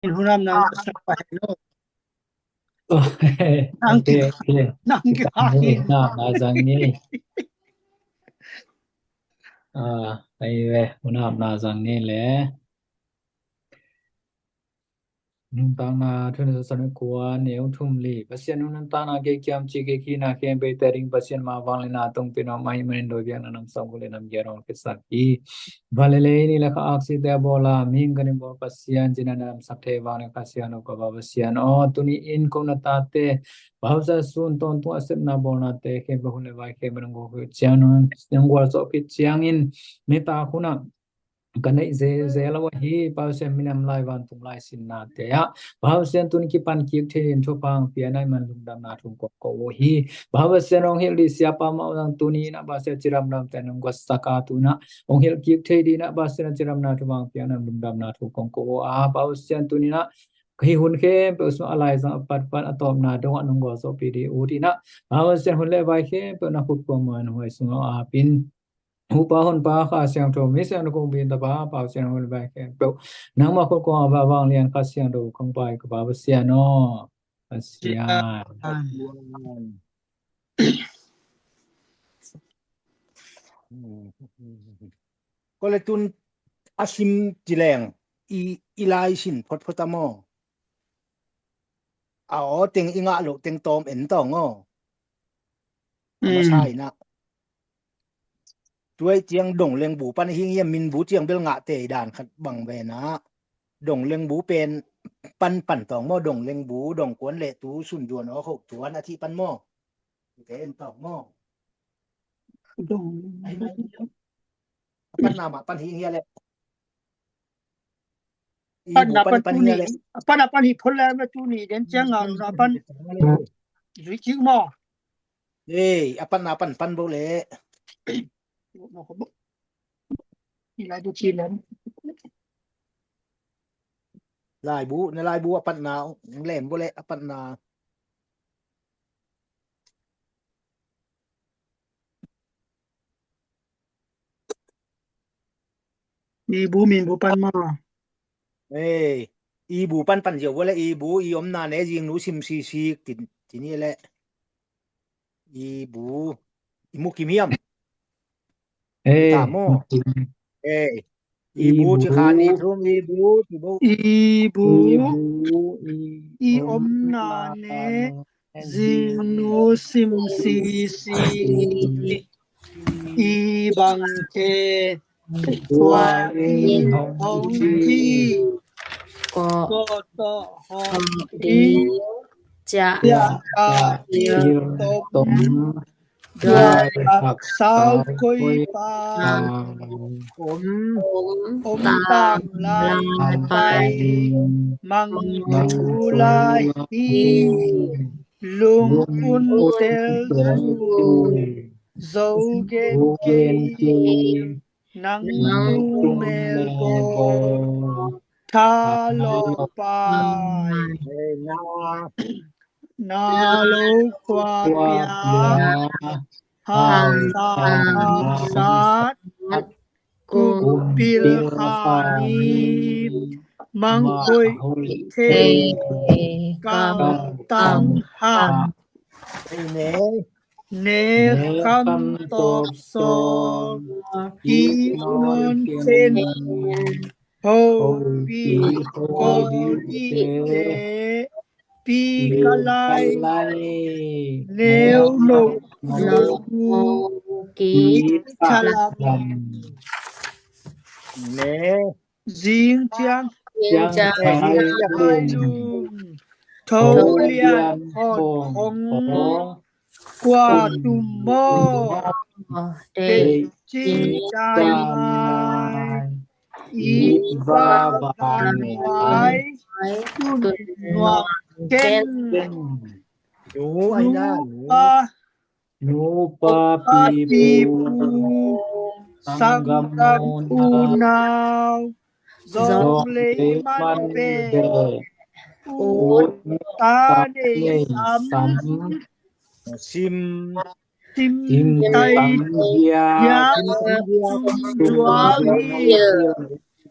ເຫັນຜູ້ນຳນາງ ເອີ ໂອເຄ ໂອເຄ ນາງກິນ ກິນ ກິນນ້ຳຫຼາຍຈັ່ງນີ້ ເອີ ໄປແວະ ຜູ້ນຳນາງຈັ່ງນີ້ແຫຼະ. ນຸນຕາງນາ ທຸນສະໜຸກວນ ເນວທຸມລີ ປະຊຽນ ນຸນຕາງນາ ເກຄຽມ ຈີເກຄີນາ ເຄມ ເປແຕດິງ ປະຊຽນ ມາວັງເລນາ ຕົງເປນອມ ມະຫິມະນິນ ໂດຍວຽງນານຳ ສອງກຸເລນຳ ເກຣອງ ເກສັກ ອີ ບາເລເລ ນີລະຄະ ອາກຊິແຕ ໂບລາ ມີງກະນິ ບໍລ ປະຊຽນ ຈິນນານາມ ສັກເທ ວັງ ເນຄາ ເຊຍໂນ ກະບາ ປະຊຽນ ອໍ ຕຸນີ ອິນ ກົງນະຕາເຕ ປາວສາສູນ ຕອນຕົວ ເຊັບນາ ບໍລນາເຕ ເຄມ ປະຫຸນ ເລວາຍ ເຄມ ບະນັງໂກ ເຄຈຽງ ນອງ ນອງກວາ ໂສ ພິດຈຽງ ອິນ ເມຕາ ຄຸນນະ ກະນິເຊ ເຊລະວະຮີ ປາວເຊນ ມີນຳລາຍວັນ ທຸງລາຍສິນນາເຕຍະ ປາວເຊນ ຕຸນກິປັນ ກິກເທນ ໂຊພັງ ເປຍໄນມັນ ລຸງດຳນາ ທຸງກອງໂກໂວຮີ ປາວເຊນ ອົງເຮລດີເຊຍ ປາມາວັງ ຕຸນີນະ ປາວເຊນ ຈິລຳນຳ ແຕນຳກວດສະກາຕຸນະ ອົງເຮລກິກເທດີນະ ປາວເຊນ ຈິລຳນາ ທຸວັງ ເປຍນຳ ລຸງດຳນາ ທຸກອງໂກໂວອາ ປາວເຊນ ຕຸນີນະ ເຄຮຸນເຄມ ເປອຸສມາອາໄລ ສັງອະປັດປັນ ອະຕອມນາ ດົງອະນຸງໂກໂສ ປີດີອູດີນະ ປາວເຊນ ຮຸນເລວາຍເຄມ ເປນະຄຸດຄວາມມານ ຫວຍສຸງອາປິນ ຫູປາຫົນປາ ຄາສຽງໂທ ມີສຽງໂທ ຄົງບິນຕະບາ ປາວສຽງໂທ ໄປແຄມໂຕ ນາງມາຄົນກວາງ ອາບາວາງລຽນ ຄາສຽງໂທ ຄັງປາຍກະປາ ປາສຽງເນາະ ປາສຽງ ກໍເລີຍຕຸນອາຊິມຈິແລງ ອີ ອີລາຍຊິນ ພົດໂພຕະມໍ ອາ ເຕັງອີງະໂລ ເຕັງຕອມເອັນຕອງ ອືມ ທຳມະຊາຍນະ ຈວຍຈຽງ ດົງເລັງບູ ປັນຮີງຮຽມ ມິນບູຈຽງ ເບລງະເຕດານ ຂັດບັງແວນະ ດົງເລັງບູເປັນ ປັນ ປັນຕອງມໍ ດົງເລັງບູ ດົງກວນເລຕູ ຊຸນຈວນ ອອກ ໂຄກຈວນ ອາທິ ປັນມໍ ເຕເອັນຕອງມໍ ດົງ ປັນນາມະ ປັນຮີງຮຽມແລະ ປັນນາ ປັນປູນີ ປັນນາ ປັນຮີພົນແລ ມາຕູນີ ເດັ່ນຈຽງງາມນາ ປັນ ລຸຍຈິກມໍ ເອີຍ ອະ ປັນນາ ປັນ ປັນໂບເລ ລາຍບູຈີນແລ ລາຍບູ ໃນລາຍບູ ອະ ປັນນາ ແຫຼມໂບເລ ອະ ປັນນາ ອີບູ ມິນບູ ປັນມາ ເອີ ອີບູ ປັນ ປັນຢຽວ ເວລາ ອີບູ ອີອົມນາແນ ຍິງໜູ ຊິມ ຊີ ຊີ ກິນ ກິນນີ້ແຫຼະ ອີບູ ອີໝູ ກິມຮຽມ ເອີ ຕາໂມ ເອີ ອີບູ ຈິຄານີ ທຸມ ອີບູ ອີບູ ອີບຸມນາເນ ຊິງໜູ ຊິມ ຊີ ຊີ ອີບັງເທ ຄວາ ອີ ອອງ ອີ ກະ ກະ ຕະ ຫອ ອີ ຈະ ຈະ ກະ ຕິ ຕົມ ດ້ວຍ ຮັກ ສາວ ກົຍ ປາ ຂົມ ອົມ ຕາງ ລາຍ ໄປ ມັງ ຈູ ລາ ຮີ ລຸງ ອຸນ ເຕລ ຈູ ໂຊ ເກນ ເກ ນັງ ຕູ ເມ ໂກ ທາ ລໍ ປາຍ ນາ ນາໂລ ຄວາ ປຽ ຫາ ສາ ຫາ ສາດ ກຸມ ປິລ ຄາ ນີ ມັງ ໂຄຍ ເທ ກຳ ຕັງ ຫະ ເນ ເນ ຄຳ ຕອບ ຊອ ກີ ນອນ ເຄນ ໂຮ ບີ ໂກ ດີ ເຈ ປີ ກະໄລ ເນວ ນົກ ໂນ ກີ ທະລະ ເນ ຊິງ ຈຽງ ຈຽງ ໄຊ ລຸງ ໂທ ລຽນ ອອດ ອອງ ກວາ ຕຸມ ມໍ ເຕ ຈີ ຈາຍ ມາຍ ອີ ບາ ບາ ຫວາຍ ຕຸນ ນວກ ເກັນ ໜູ ໄອນາ ໜູ ປາ ໜູ ປາ ປີ ປູ ສັງ ກຳ ອູ ນາວ ສອງ ເລ ມັນ ເບ ອຸດ ຕາ ເນ ສຳ ຊິມ ຊິມ ໄຕ ຢາ ຈຸມ ດວງ ເຍ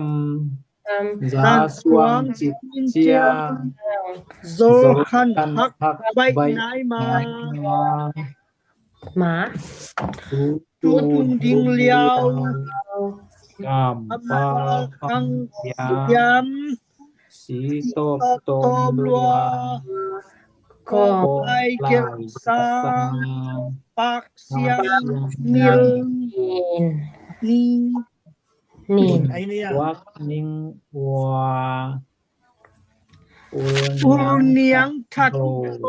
າ ສາສວງຈິດເຈຍ ໂຊຄັນຮັກໃບນາຍມາ ມາ ຕູຕູດິງລຽວ ກຳປາຄັງຍາມ ສີໂຕບໂຕມລົວ ກໍໄປກຽງສາ ປາກຊຽງມິນ ນີ ນີ ວັກນິງວາ ອຸນຽງທັດໂຕ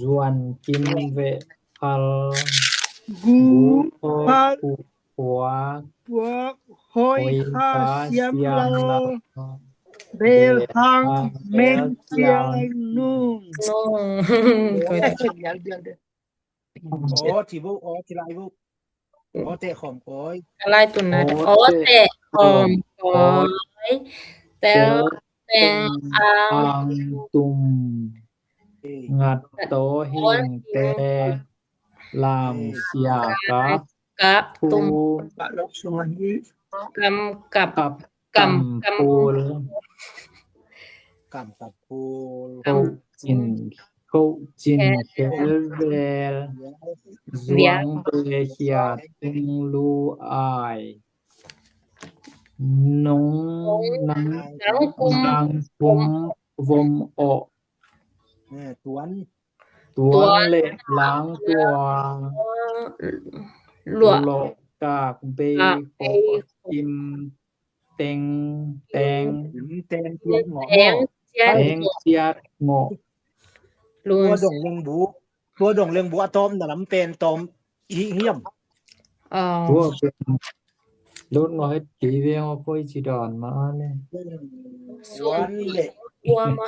Yuan kim ve phal gu pho ku khua, puak hoi ha siam lau, bel hang meng kiang nung. ອໍ ທີ່ເວົ້າ ອໍ ທີ່ລາຍເວົ້າ ອໍແຕະຂອມກອຍ ກະລາຍຕຸນນະ ອໍແຕະຂອມກອຍ ແຕ່ວແຕງອາງ ອາງຕຸມ ງັດໂຕເຮງແຕ່ ລາມເສຍກະ ກະຕຸມ ກຳກັບ ກຳ ກຳປູນ ກຳກັບປູນ ໂຄຈິນ ໂຄຈິນ ແຄວແວລ ວຽງເບເຄຍ ຕຸງລູອາຍ ນົງ ນັງ ນັງກຸມ ນັງກຸມ ວົມເອາະ ເອີ ຕວນ ຕວນ ຕວນ ເລະ ລາງ ຕົວ ເລາະ ກາກ ເບ ກາກ ໂຄ ເບ ໂຄ ຈິມ ເຕັງ ແຕງ ເຕັງ ເຕງ ຕຽດ ງໍ ແຕງ ຕຽດ ແຕງ ຕຽດ ງໍ ລຸນ ຕົວດົງເລັງບູ ຕົວດົງເລັງບູອະຕອມນະ ລຳແປນຕອມ ອີ ຮຽມ ອໍ ຕົວເປັນ ລຸນ ເຮົາເຮັດປີວຽງ ເຮົາໂຄຍຊິດອນມາເລີຍ ສວນ ເລະ ຕົວມາ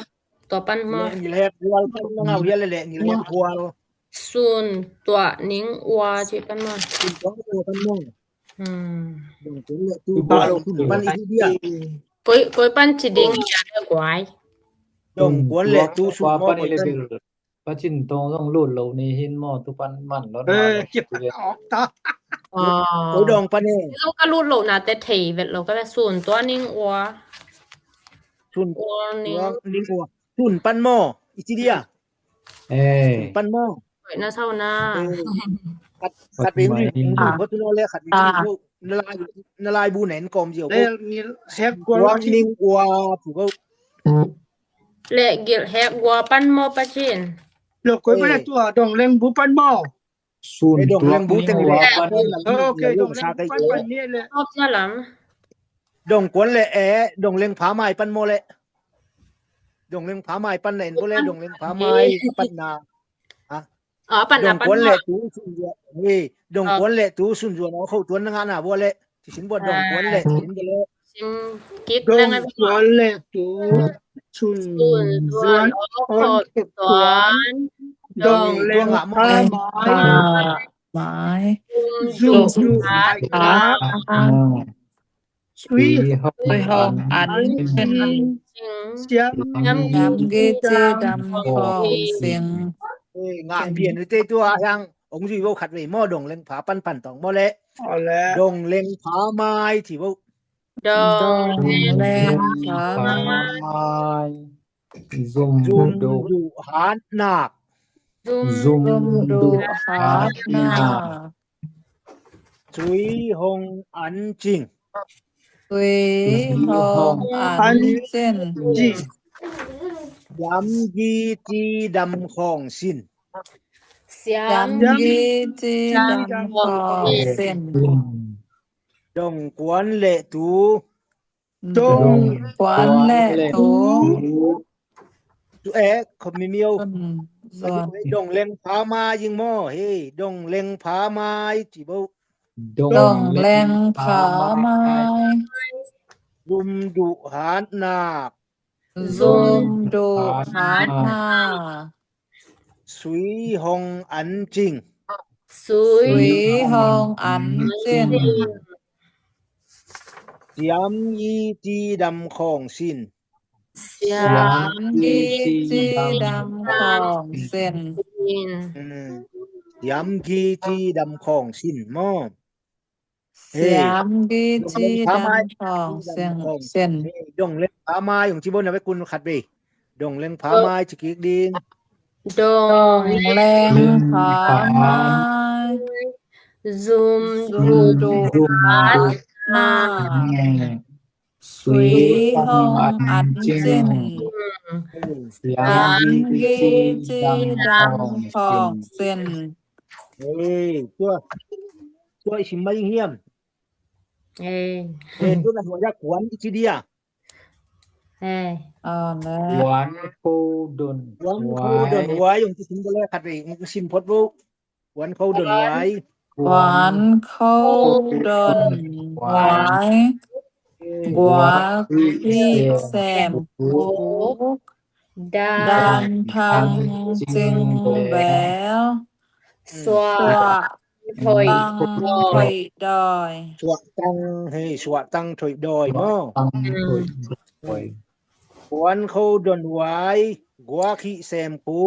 ຕົວປັນມາ ແລະ ມີແລກວາລ ປັນມາ ເຮົາຮຽນແລ້ວແຫຼະ ມີແລກວາລ ສູນ ຕົວ ນິງ ອວາ ຊິປັນມາ ສູນ ຕົວ ອວ ປັນມາ ອືມ ເປັນແລະ ຕູ ບາ ສູນ ປັນ ອີ ເດຍ ກົຍ ກົຍ ປັນ ຊິດິງ ຈະໄດ້ກວາຍ ດົງ ກວນ ແລະ ຕູ ສູນ ມອ ກວນ ເລ ເປັນ ປາຈິນຕ້ອງ ຕ້ອງໂຫຼດເຫຼົ່ານີ້ ເຫັນໝໍ ຕຸປັນ ມັນ ເອີ ເຈັບອອກຕາ ອໍ ໂອ ດອງປາແນ ເຮົາກະລູດໂລກນະ ແຕ່ເທເວັດ ເຮົາກະລະສູນຕົວນິງ ອັວ ສູນ ອັວນິງ ອັວນິງ ອັວ ສູນປັນໝໍ ອີ ຈີ ເດຍ ເອີ ສູນປັນໝໍ ເອີ ນາເຊົານາ ເອີ ຂັດ ຂັດເປັນ ບໍ່ ຕົວນັ້ນແຫຼະ ຂັດ ນາລາຍ ນາລາຍ ບູແໜນ ກອມ ຈຽວ ແລ້ວມີແຮກ ກວນ ອັວ ນິງ ອັວ ຜູ້ ແລະ ກິລແຮກ ອັວ ປັນໝໍ ປາຈິນ ແລ້ວກວຍ ເອີ ໄປ ຕົວ ດອງແລງ ບູ ປັນໝໍ ສູນ ເອີ ດອງແລງ ບູ ຕັວ ແຕ່ງ ແລະ ປັນ ເອີ ໂອເຄ ດອງແລງ ປູ ປັນ ປັນ ນີ້ແຫຼະ ຮອບ ຈະລຳ ດອງກວນ ແລະ ແອ ດອງແລງ ຜາໄມ້ ປັນໝໍ ແລະ ດອງແລງ ຜາໄມ້ ປັນແໜນ ບໍ່ ແລະ ດອງແລງ ຜາໄມ້ ປັນນາ ຮະ ອໍ ປັນນາ ດອງກວນ ແລະ ຕູ ສູນ ເອີ ດອງກວນ ແລະ ຕູ ສູນ ສວນ ເອົາເຂົ້າ ຕວນ ງານ ນາ ບໍ່ ແລະ ຊິຊິນ ບໍ່ ດອງກວນ ແລະ ສູນ ບໍ່ ແລະ ຊິມກິກ ແລະ ດອງກວນ ແລະ ຕູ ສູນ ສວນ ເອົາເຂົ້າ ຕວນ ດອງແລງ ຜາໄມ້ ໄມ້ ສູນ ສູນ ອາ ອາ ຊຸຍ ຊຸຍ ຫົງ ອັນ ອັນ ຈິງ ຊຽມ ຊຽມ ຢີ ຈີ ດຳ ຂອງ ເສັງ ເອີຍ ງາມ ປ່ຽນ ເອີ ເຕ ຕົວ ຢ່າງ ອົງ ຊຸຍ ເວົ້າ ຂັດ ເວີຍ ໝໍ ດົງແລງ ຜາ ປັນ ປັນ ຕອງ ໝໍ ແລະ ເອົາແລະ ດົງແລງ ຜາໄມ້ ທີ່ ເວົ້າ ດົງແລງ ຜາໄມ້ ຊຸມ ຊຸມ ດຸ ດຸ ຫານ ນາກ ຊຸມ ຊຸມ ດຸ ດຸ ຫານ ຫານ ນາກ ນາກ ຊຸຍ ຫົງ ອັນ ຈິງ ຊຸຍ ຫົງ ອັນ ຈິງ ສຽມ ຢີ ຈີ ດຳ ຂອງ ສິນ ສຽມ ຢີ ຈີ ດຳ ຂອງ ສິນ ດົງກວນ ແລະ ຕູ ດົງກວນ ແລະ ຕູ ຕູ ແອ ຂອງ ມີ ມີວ ດົງແລງ ຜາໄມ້ ຍິງ ໝໍ ເຮ ດົງແລງ ຜາໄມ້ ຈີ ເບົາ ດົງແລງ ຜາໄມ້ ຊຸມ ດຸ ຫານ ນາກ ຊຸມ ດຸ ຫານ ນາກ ຊຸຍ ຫົງ ອັນ ຈິງ ຊຸຍ ຫົງ ອັນ ຈິງ ສຽມ ຢີ ຈີ ດຳ ຂອງ ສິນ ສຽມ ຢີ ຈີ ດຳ ຂອງ ສິນ ອືມ ສຽມ ຢີ ຈີ ດຳ ຂອງ ສິນ ໝໍ ສຽມ ດີ ຈີ ດຳ ຂອງ ເສັງ ເສັງ ດົງແລງ ຜາໄມ້ ຍົງ ຈີ ບົນ ເອົາໄປ ກຸນ ຂັດ ເບ ດົງແລງ ຜາໄມ້ ຈີ ກິກ ດິງ ດົງແລງ ຜາໄມ້ ຊຸມ ດຸ ຫານ ນາກ ຊຸຍ ຫົງ ອັນ ຈິງ ສຽມ ດີ ຈີ ດຳ ຂອງ ເສັງ ເອີຍ ຕົວ ຊ່ວຍຊິມາອີກຮຽມ. ເອີ ເອີ ຕົວນັ້ນວ່າຢາກກວນອີກທີດຽວ. ເອີ ກວນໂຄດົນ ກວນໂຄດົນວາຍ ວາຍ ອືມ ທີ່ຊິມບໍ່ແລກ ຄັດໄປ ມັນຊິມພອດເວົ້າ ກວນເຂົາດົນຫວາຍ ກວນເຂົາດົນຫວາຍ ກວາຄີແຊມກູ ດານທັງຈິງແວວ ສວະຕັງຖອຍດອຍ ສວະຕັງ ເຮີ ສວະຕັງຖອຍດອຍເນາະ. ກວນເຂົາດົນຫວາຍ ກົວຄີແຊມກູ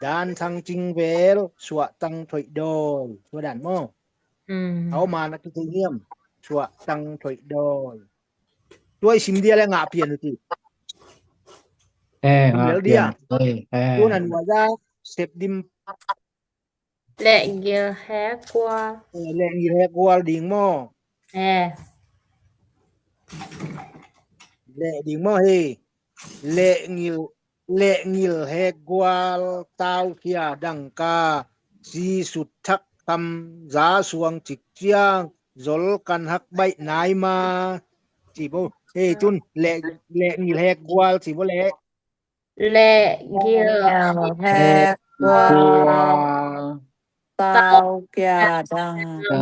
ດານທັງຈິງແວວ ສວະຕັງຖອຍດອຍ ຕົວດານເນາະ. ອືມ ເອົາມານັກກິເທນຽມ ສວະຕັງຖອຍດອຍ ຕົວຊິມເດຍ ແລະ ງະປ່ຽນຕິ ເອີ ງະປ່ຽນ ເອີ ຕົວນັ້ນວ່າຢາກເຊັບດິມ ແລະ ງຽແຮກວາ ເອີ ແລະ ງຽແຮກວາ ດິງໝໍ ເອີ ແລະ ດິງໝໍ ເຮ ແລະ ງຽ ແລະ ງຽແຮກວາ ຕາວເຄຍດັງກາ ຊີສຸດທັກຄຳ ຢາສວງຈິກຈຽງ ຢົລກັນຮັກໃບນາຍມາ ຈີບໍ່ ເຮ ຈຸນ ແລະ ແລະ ງຽແຮກວາ ຈີບໍ່ແລະ ແລະ ງຽແຮກວາ ຕາວເຄຍດັງ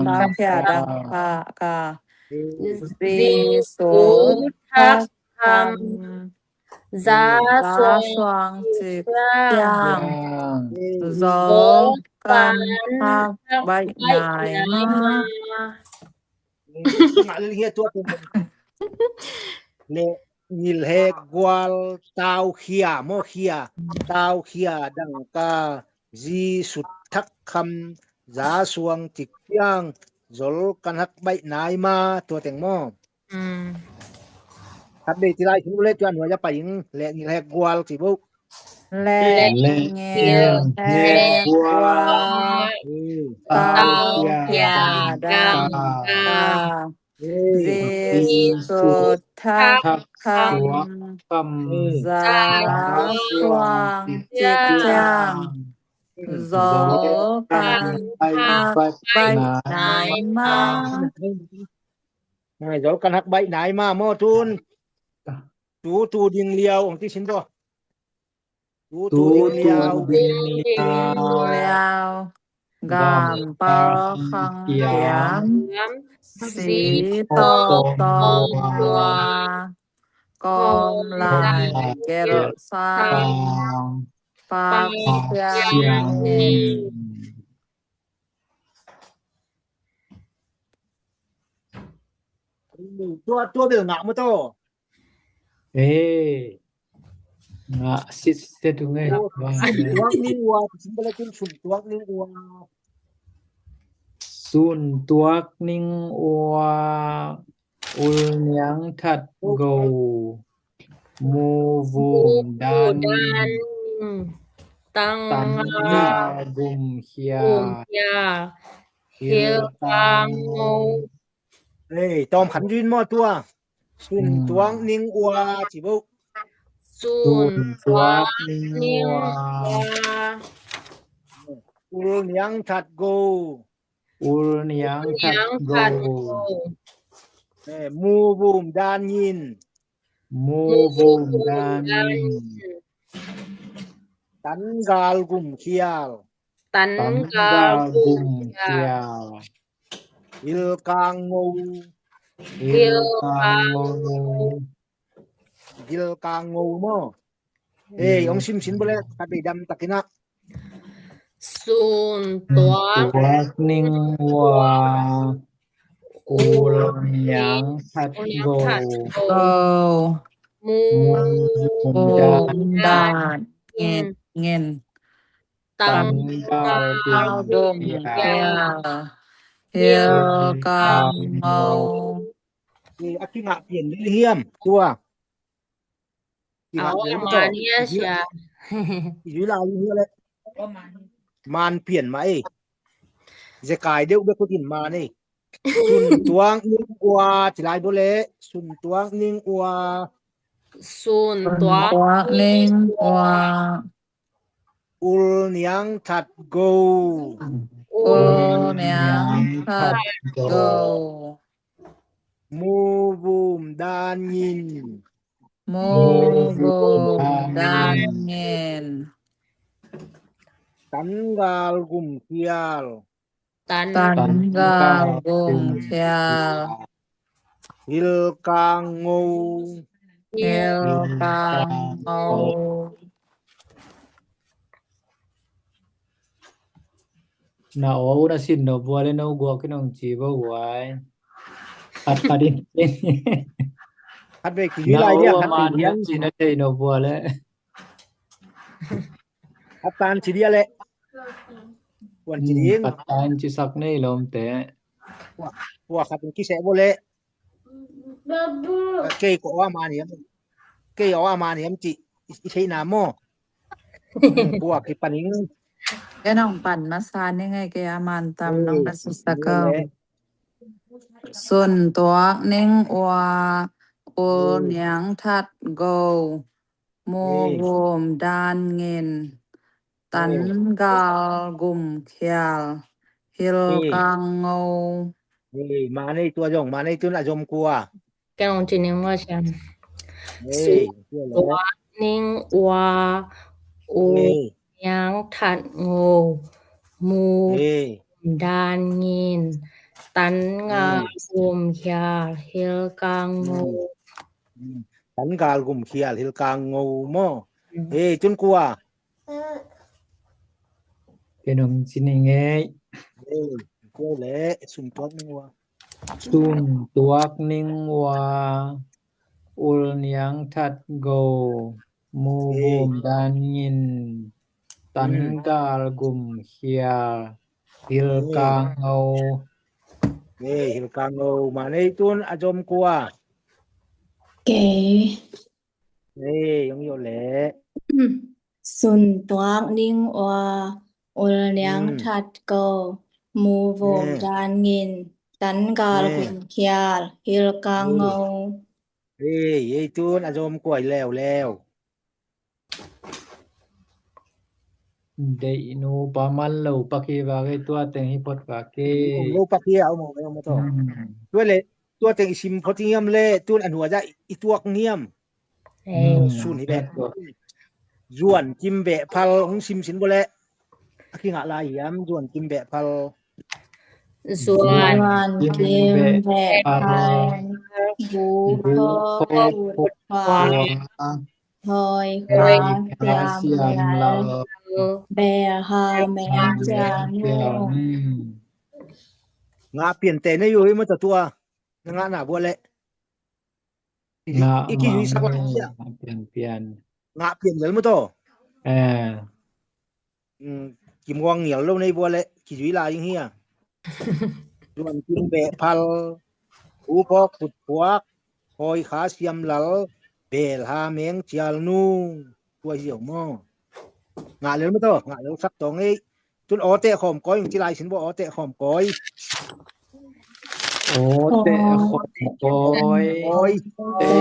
ຕາວເຄຍດັງກາ ກາ ຊີສຸດທັກຄຳ ຢາສວງຈິກຈຽງ ຢໍລກັນຮັກໃບນາຍມາ ມາເລີຍ ເຮ ຕົວເປັນ ແລະ ງຽແຮກວາ ຕາວເຄຍ ໝໍເຄຍ ຕາວເຄຍດັງກາ ຈີສຸດທັກຄຳ ຢາສວງຈິກຈຽງ ຢໍລກັນຮັກໃບນາຍມາ ຕົວແຕງໝໍ. ອືມ ຄັດເດ ທີລາຍ ຄິດເລີຍ ຈວນຫົວ ຢ່າໄປຫຍັງ ແລະ ງຽແຮກວາ ຊິບຸ ແລະ ແລະ ງຽແຮກວາ ເອີ ຕາວເຄຍດັງກາ ເອີ ຈີສຸດທັກຄຳ ເອີ ຢາສວງຈິກຈຽງ ເອີ ຢໍລກັນຮັກໃບນາຍມາ ເອີ ຢໍລກັນຮັກໃບນາຍມາ ໝໍຕູນ ຕູຕູດິງລຽວ ອອກຕິຊິນໂຕ ຕູຕູດິງລຽວ ຕູຕູດິງລຽວ ກຳປາຄັງກຽມ ສີໂຕໂຕຕົວ ກອມລາຍແກ້ວສາງ ປາກສຽງເໜັງ ຕົວ ຕົວເບວງະມາໂຕ ເອ ງະຊິດເສດເງຍ ໂອ້ ວ່າ ຊຸນຕົວກນິງອວາ ຊຸນຕົວກນິງອວາ ຊຸນຕົວກນິງອວາ ອຸລນຽງທັດໂກ ມູວວຸມດານ ຕັງງາກຸມເຄຍ ເຮລກາງໂງ ເອີຍ ຕອມຂັນຢືນໝໍຕົວ ຊຸນ ອືມ ຕວງນິງອວາ ຈິບຸ ຊຸນ ຕວງນິງອວາ ອຸລນຽງທັດໂກ ອຸລນຽງທັດໂກ ເອີ ມູວວຸມດານຍິນ ມູວວຸມດານຍິນ ຕັນກາລກຸມເຄຍ ຕັນກາລກຸມເຄຍ ເຮລກາງໂງ ເຮລກາງໂງ ເຮລກາງໂງ ເອີຍ ອອງຊິມຊິນບໍ່ແລ ຄັດໄດ້ດຳຕັກກິນນະ ຊຸນ ຕົວກນິງອວາ ອຸລນຽງທັດໂກ ມູວ ມູວ ດານ ເງນ ເງນ ຕັນ ດາວ ດົງ ແກ້ວ ເຮລກາງໂງ ເອີຍ ອາກິງະປ່ຽນເລື່ອຍຮຽມ ຕົວ ເອົາ ມາເນຍເຊຍ ຢູ່ລາວຢູ່ເຮືອແຫຼະ ມານປ່ຽນມາເອ ຈະກາຍເດວເບກໂຄຕິນມານີ້ ຊຸນຕວງນິງອວາ ຊິລາຍບໍ່ແລ ຊຸນຕວງນິງອວາ ຊຸນຕວງນິງອວາ ອຸລນຽງທັດໂກ ອ Ul niang that gou. Mu vum dan ngin. Mu vum dan ngin. Tan gal gum khial. Tan gal gum khial. Hil kang ngou. Hil kang ngou. Na o u na sin no bua le no guak ki nong chi bo guai. Hat pa din. Hat be ki lai dia hat pa din. Sin na te no bua le. Hat tan chi dia le. Wan chi ding. Hat tan chi sak nei lom te. Wa wa hat ki se bo le. Kei ko wa ma ni. Kei wa ma ni am chi. I thei na mo. Bua ki paning. Ke nong pan ma sa ni ngai ke aman tam nong ka su sa ka. Sun tuak ning wa ul niang that gou. Mu vum dan ngin. Tan gal gum khial. Hil kang ngou. ເອີ ມາໃນຕົວຢອງ ມາໃນຕົວອາຍົມກົວ ກະນອງຈີນິງວ່າຊັ້ນ ເອີ ສຸຕົວນິງອວາ ອຸຍາງທັດໂງ ມູ ເອີ ດານຍິນ ຕັນງາ ເອີ ກຸມຂຽວ ເຮລກາງໂງ ເອີ ຕັນກາລກຸມຂຽວ ເຮລກາງໂງ ໝໍ ເອີ ເອີ ຈົນກວ່າ ເປັນຂອງຊິນເອງເອີຍ ເອີ ເກີແລະ ຊຸມຕົວກນິງວາ ຊຸມຕົວກນິງວາ ອຸນຽງທັດໂກ ມູ ເອີ ບຸມດານຍິນ ຕັນ ເອີ ກາລກຸມຂຽວ ເອີ ຮິລກາງໂງ ເອີ ຮິລກາງໂງ ມາໃນຕຸນອາຈົມກົວ ເກ ເອີ ຍົງໂຍແລ ຊຸນຕົວກນິງອວາ ອຸນຽງ ອືມ ທັດໂກ ມູ ເອີ ໂວມ ເອີ ດານຍິນ ຕັນກາລ ເອີ ກຸມຂຽວ ຮິລກາງໂງ ເອີ ເອີ ເອີ ຕຸນອາຈົມກົວແລ້ວແລ້ວ ເດໂນປາມັນໂລປາຄີວາເກຕົວແຕ່ງຮີພອດກາເກ ໂລປາຄີເອົາມາ ເອົາມາຕໍ່ ອືມ ຕົວເລ ຕົວແຕ່ງອີຊິມໂພທິງຽມເລ ຕຸນອານຸວາຈະອີຕົວກງຽມ ເອີ ສູນຮີແບບ ຢວນຈິມແບະພັນ ຫົງຊິມສິນບໍ່ແລ ອາຄີງະລາຍຫຽມ ຢວນຈິມແບະພັນ ຢວນຈິມແບະພັນ ບູ ໂພ ໂພ ໂພ ໂພ ຮອຍ ຮອຍ ຄາ ຄາ ສຽມ ສຽມ ລາວ ລາວ ແບ ຮາ ແມງ ຈາ ນູ ງະປ່ຽນແຕ່ໃນຢູ່ເຮີຍ ມາຕະຕົວ ງະໜ້າບົວແຫຼະ ງະ ອີກ ອີກ ມາ ຢູ່ສັກລະ ປ່ຽນ ປ່ຽນ ງະປ່ຽນເລີຍ ມາໂຕ ເອີ ອືມ ກິມງວງງຽວລົງໃນບົວແຫຼະ ຂີ້ຈຸຍລາຍເຮຍ ດວນກິນແບະພັນ ຫູພອກ ຂຸດພວກ ຫອຍ ຂາ ສຽມ ລາວ ແບ ລາ ແມງ ຈຽວ ນູ ຕົວຫ່ຽວ ມໍ ງະເລີຍ ມາໂຕ ງະເລີຍ ສັກຕອງເອີຍ ຈົນ ອໍ ແຕະ ຂອມ ກອຍ ທີ່ລາຍສິນບໍ່ ອໍ ແຕະ ຂອມ ກອຍ ໂອ ແຕະ ໂອ ຂອມ ກອຍ ກອຍ ແຕະ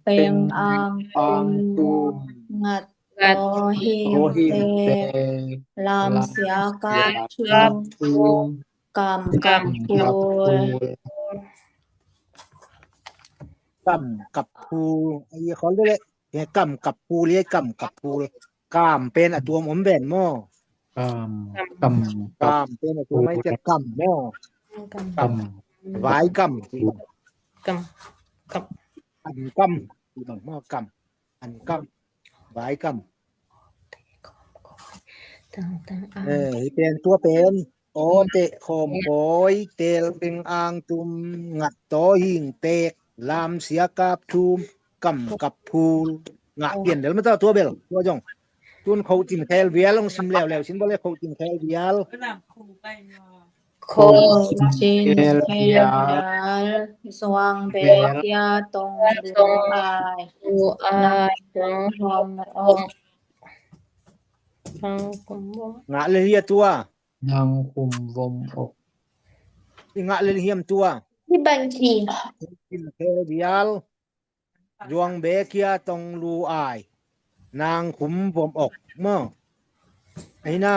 ເປັງ ເປັງ ອາງ ອາງ ຕຸ ຕຸ ງະ ໂຕ ຫິງ ໂຕ ຫິງ ແຕ ແຕ ລາມ ລາມ ເສຍ ກັບ ທຸ ກັບ ທຸ ກຳ ກັບ ກຳ ກັບ ທູ ກຳ ກັບ ທູ ໄອ້ ຂໍເລີຍ ແມ່ກຳກັບພູເລີຍ ກຳກັບພູເລີຍ ກາມເປັນອາຕົວມອົມແບນໝໍ ກາມ ກຳ ກຳ ກຳເປັນອາຕົວໄມ້ຈະກຳໝໍ ກຳ ກຳ ຫວາຍກຳ ກຳ ກຳ ອັນກຳ ໝໍ ກຳ ອັນກຳ ຫວາຍກຳ ເອີ ເປັນຕົວເປັນ ອໍ ເຕະ ຂອມ ກອຍ ເຕລ ເປັງ ອາງ ຕຸມ ງະ ຕໍ ຫິງ ແຕກ ລາມ ເສຍ ກາບ ທູມ ກຳ ກັບ ພູ ງະ ປ່ຽນ ເດີ ມາຕໍ່ຕົວເບວ ຕົວຈອງ ຕຸນ ເຂົ້າຈິນ ແຄລ ວຽລ ອອງຊິມ ແລ້ວ ແລ້ວ ຊິນ ບໍ່ ແລ ເຂົ້າຈິນ ແຄລ ວຽລ ໂຄ ຈິນ ເຄລ ວຽລ ສວ່າງ ແບ ເກຍ ຕົງ ລູ ອາຍ ລູ ອາຍ ນາງ ຄຸມ ວອງ ນາງ ຄຸມ ວອງ ງະ ເລີຍ ຕົວ ນາງຄຸມວົມອົກ ອີງະເລີຍຮຽມຕົວ ທີ່ບັນຊີ ກິນເທດຽລ ຍວງເບເຄຍຕົງລູອາຍ ນາງຄຸມວົມອົກ ເມີ ໄອ້ນາ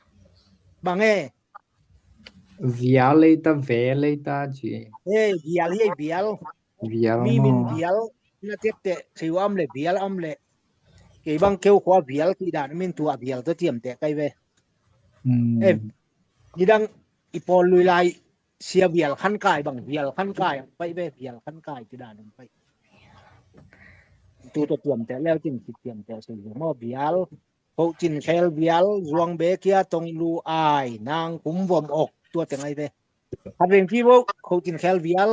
ບາງເອ ວຽລເລີຍຕາ ແວເລີຍຕາຈີ ເອ ວຽລ ເຮ ວຽລ ວຽລ ມີມິນ ເນາະ ວຽລ ນະເຈັບແຕະ ຖືວ່າອຳເລ ວຽລອຳເລ ເກບັງເກວຂວາ ວຽລ ທີ່ດານມິນຕົວ ວຽລ ຕົວຕຽມແຕະໄກເວ ອືມ ເອ ນີ້ດັງ ອີປອນລຸຍລາຍ ເສຍວຽລຄັນກາຍ ບັງວຽລຄັນກາຍ ໄປເວ ວຽລຄັນກາຍ ທີ່ດານໄປ ຕູຕົວຕຽມແຕະແລ້ວ ຈຶ່ງຊິຕຽມແຕະໃສ່ຫົວໝໍວຽລ ໂຄຈິນແຄລວຽລ ຊວງເບເກຍ ຕົງລູອາຍ ນາງກຸມວອມອອກ ຕົວແຕງໄອເວ ຄັດເວງພີເວີ ໂຄຈິນແຄລວຽລ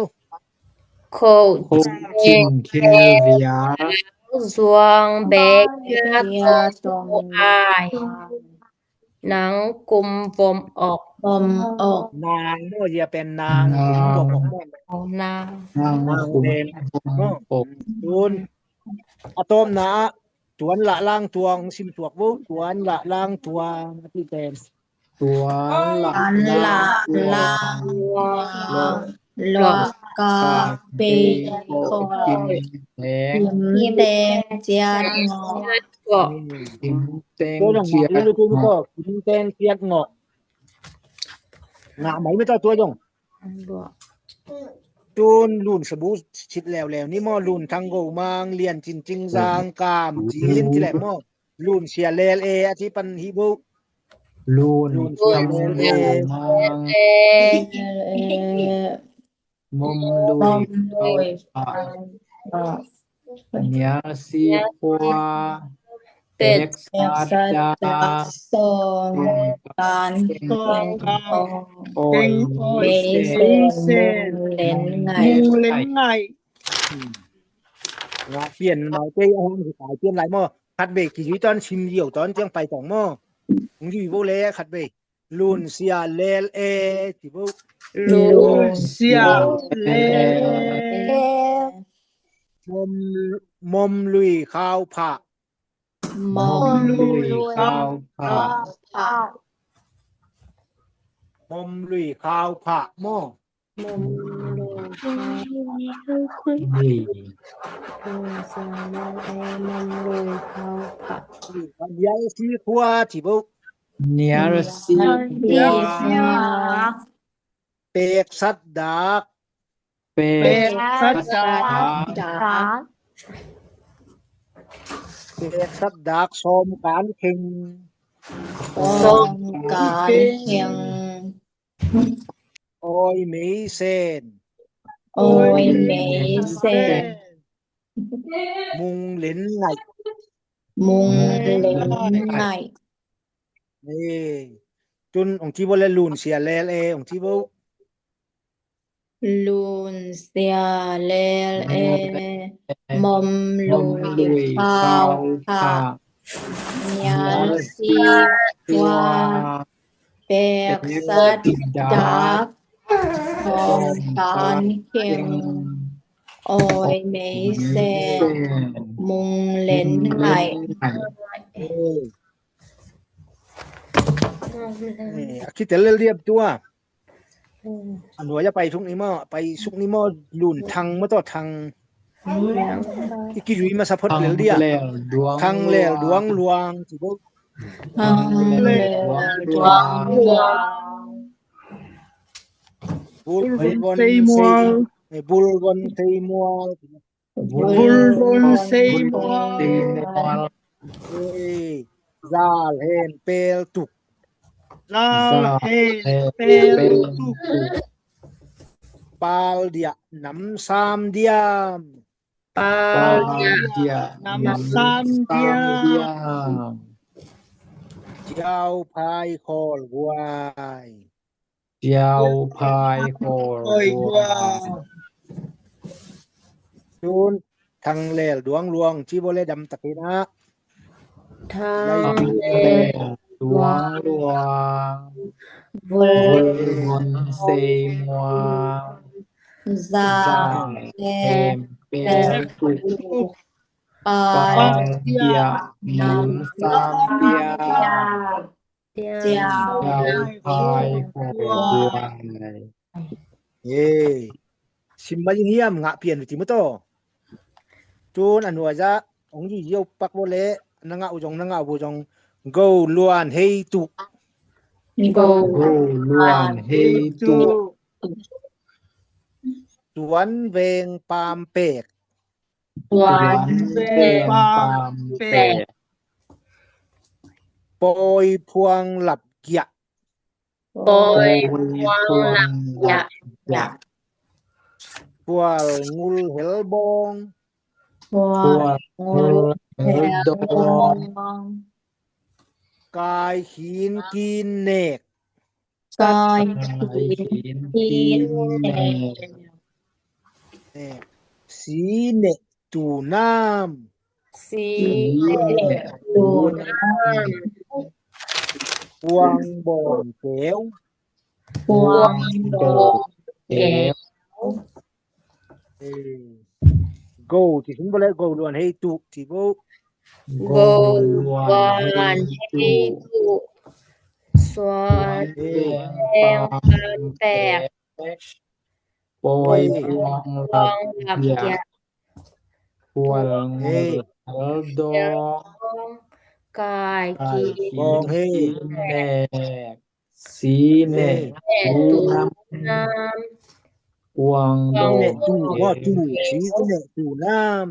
ໂຄ ໂຄຈິນແຄລວຽລ ຊວງເບເກຍ ຕົງລູອາຍ ນາງກຸມວອມອອກ ວອມອອກ ນາງເນາະ ຢ່າເປັນນາງ ນາງ ກຸມວອມອອກ ນາງ ນາງ ນາງ ກຸມ ເປັນ ວອມອອກ ເນາະ ອືມ ອາຕອມນາ ຕວນລະລາງຕວງ ຊິມຕວກເວີ ຕວນລະລາງຕວງ ອາຕິແຕນ ຕວນລະ ຕວນລະລາງ ລາງ ລວກ ລວກ ກາເປ ໂຄ ໂຄ ກິນແຕງ ກິນແຕງ ຈຽດເງາະ ອືມ ກິນແຕງ ໂຕຢ່າງ ຈຽດເງາະ ກິນແຕງ ຈຽດເງາະ ງາໄໝ ໄມ່ຕ້ອງຕົວຢ່ອງ ຕູນ ລຸນສະບູ ຊິດແລ້ວແລ້ວ ນີ້ໝໍ ລຸນທັງໂກມາງ ລຽນຈິນຈິງຊາງ ກາມຈີນ ທີ່ແຫຼະໝໍ ລຸນເຊຍແລລເອ ອາທິປັນຫິໂບ ລຸນ ລຸນເຊຍແລລເອ ເອ ມອມລຸຍ ມອມລຸຍ ເຂົ້າປາກ ເນຍຊີຄວາ ເປັກສັດດາ ສອງການ ສອງການ ໂອຍ ເມເຊນ ມຸງເລັນໄງ ມຸງເລັນໄງ ອືມ ລະປ່ຽນເມົາເຕຍອາຫານຊິຕາຍ ປ່ຽນຫຼາຍໝໍ ຄັດເບກກິນຢູ່ຕອນຊິມດຽວ ຕອນຈຽງໄປຕອງໝໍ ມຶງຢູ່ບໍ່ແລ ຄັດເບກ ລຸນເຊຍແລລເອ ທີ່ບໍ່ ລຸນເຊຍແລລເອ ມອມ ມອມລຸຍຄາວພະ ມອມລຸຍຄາວພະ ມອມລຸຍຄາວພະໝໍ ມອມລຸຍຄາວພະ ເນຍຊີຄວາ ທີ່ບໍ່ ເນຍຊີຄວາ ເປັກສັດດາກ ເປັກສັດດາກ ເປັກສັດດາກ ຊອມການເຄັ່ງ ຊອມການເຄັ່ງ ໂອຍເມເຊນ ໂອຍເມເຊນ ມຸງເລັນໄງ ມຸງເລັນໄງ ເອີ ຈຸນ ອົງທີ່ບໍ່ແລ ລຸນເຊຍແລລເອ ອົງທີ່ບໍ່ ລຸນເຊຍແລລເອ ມອມລຸຍຄາວພະ ຍາຊີຄວາ ເປັກສັດດາກ ຂອງການເຄັ່ງ ໂອຍເມເຊນ ມຸງເລັນໄງ ເອີ ຄິດແຕ່ລຽບຕົວ ອັນວ່າຢ່າໄປທຸກນີ້ໝໍ ໄປສຸກນີ້ໝໍ ລຸນທັງມາຕໍ່ທັງ ອີກກິດຢູ່ມາສະພົດເລີຍ ທັງແລວດວງ ທັງແລວດວງລວງ ທັງແລວດວງລວງ ບຸນ ບຸນເຊມວລ ບຸນວົນເຊມວລ ບຸນວົນເຊມວລ ເອີຍ ຢາແຮນເປລຕຸກ ຢາແຮນເປລຕຸກ ປາລດຽນຳຊາມດຽມ ປາລດຽນຳຊາມດຽມ ຈາວພາຍຄໍລວາຍ ຈາວພາຍຄໍລວາຍ ຈູນ ທັງແລວດວງລວງ ຈີບໍ່ແລດຳຕະເກນະ ທັງແລວດວງລວງ ວຸນວົນເຊມວາ ຊາແຮມເປລຕຸກ ປາລດຽນຳຊາມດຽມ ເຈົ້າ ເຈົ້າພາຍຫົວ ເອີ Sim ma jing hiam, ngak pian ti moto. Tun an wa ja, ong ji yau pak bo le, na ngak u jong, na ngak bo jong, gou luan hei tu. Gou luan hei tu. Tuan veng pam pek. Tuan veng pam pek. Poi phuang lap giak. Poi phuang lap giak. Phual ngul hel bong. Phual ngul hel bong. Kai khin kin nek. Kai khin kin nek. Nek. Si nek tu nam. Si nek tu nam. Kuang bom keu. Kuang bom keu. Ê. Gou ti sin bo le, gou luan hei tu ti bo. Gou luan hei tu. Suan veng pam pek. Poi phuang lap giak. Phual ngul hel dong. Kai khin kin nek. Si nek tu nam. Kuang bom keu. Si nek tu nam.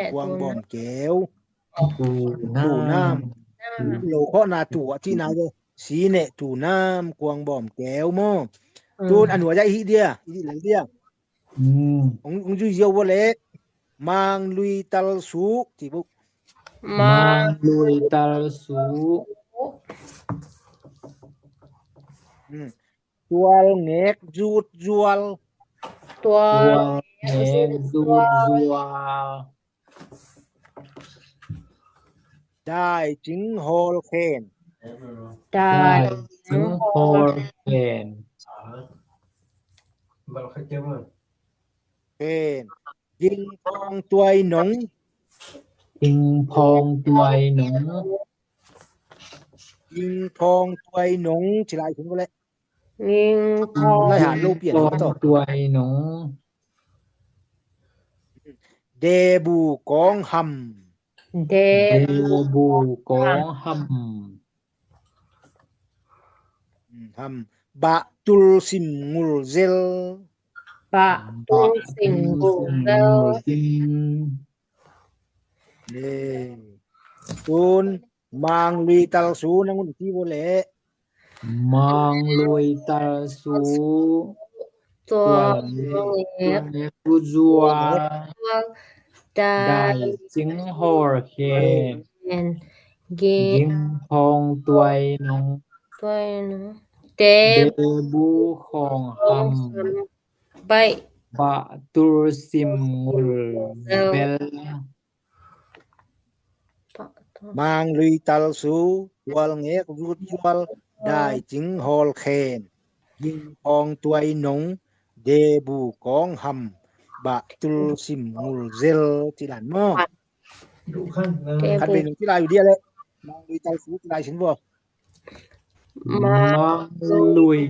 Kuang bom keu. Tu nam. Lo kho na tu a ti na yo. Si nek tu nam, kuang bom keu mo. Tun an wa ja i dia, i di lan dia. Ong, ong ju yo bo le. Mang lui tal su ti bo. Mang lui tal su. Tual ngek jut jual. Tual ngek jut jual. Dai jing hol khen. Dai jing hol khen. Khen. Jing phong tuai nong. Jing phong tuai nong. Jing phong tuai nong. Ti lai ken bo le. Jing phong, lai han lo pien to. Tuai nong. De bu kong ham. De bu kong ham. Ham. Ba tul sim ngul zel. Ba tul sim ngul zel. Tun. Mang lui tal su na ngun ti bo le. Mang lui tal su. Tual ngek jut jual. Dai jing hol khen. Jing phong tuai nong. De bu kong ham. Ba tul sim ngul zel. Mang lui tal su, tual ngek jut jual, dai jing hol khen. Jing phong tuai nong, de bu kong ham, ba tul sim ngul zel ti lan mo. Khan be nong ti lai u dia le. Mang lui tal su ti lai sin bo. Mang lui,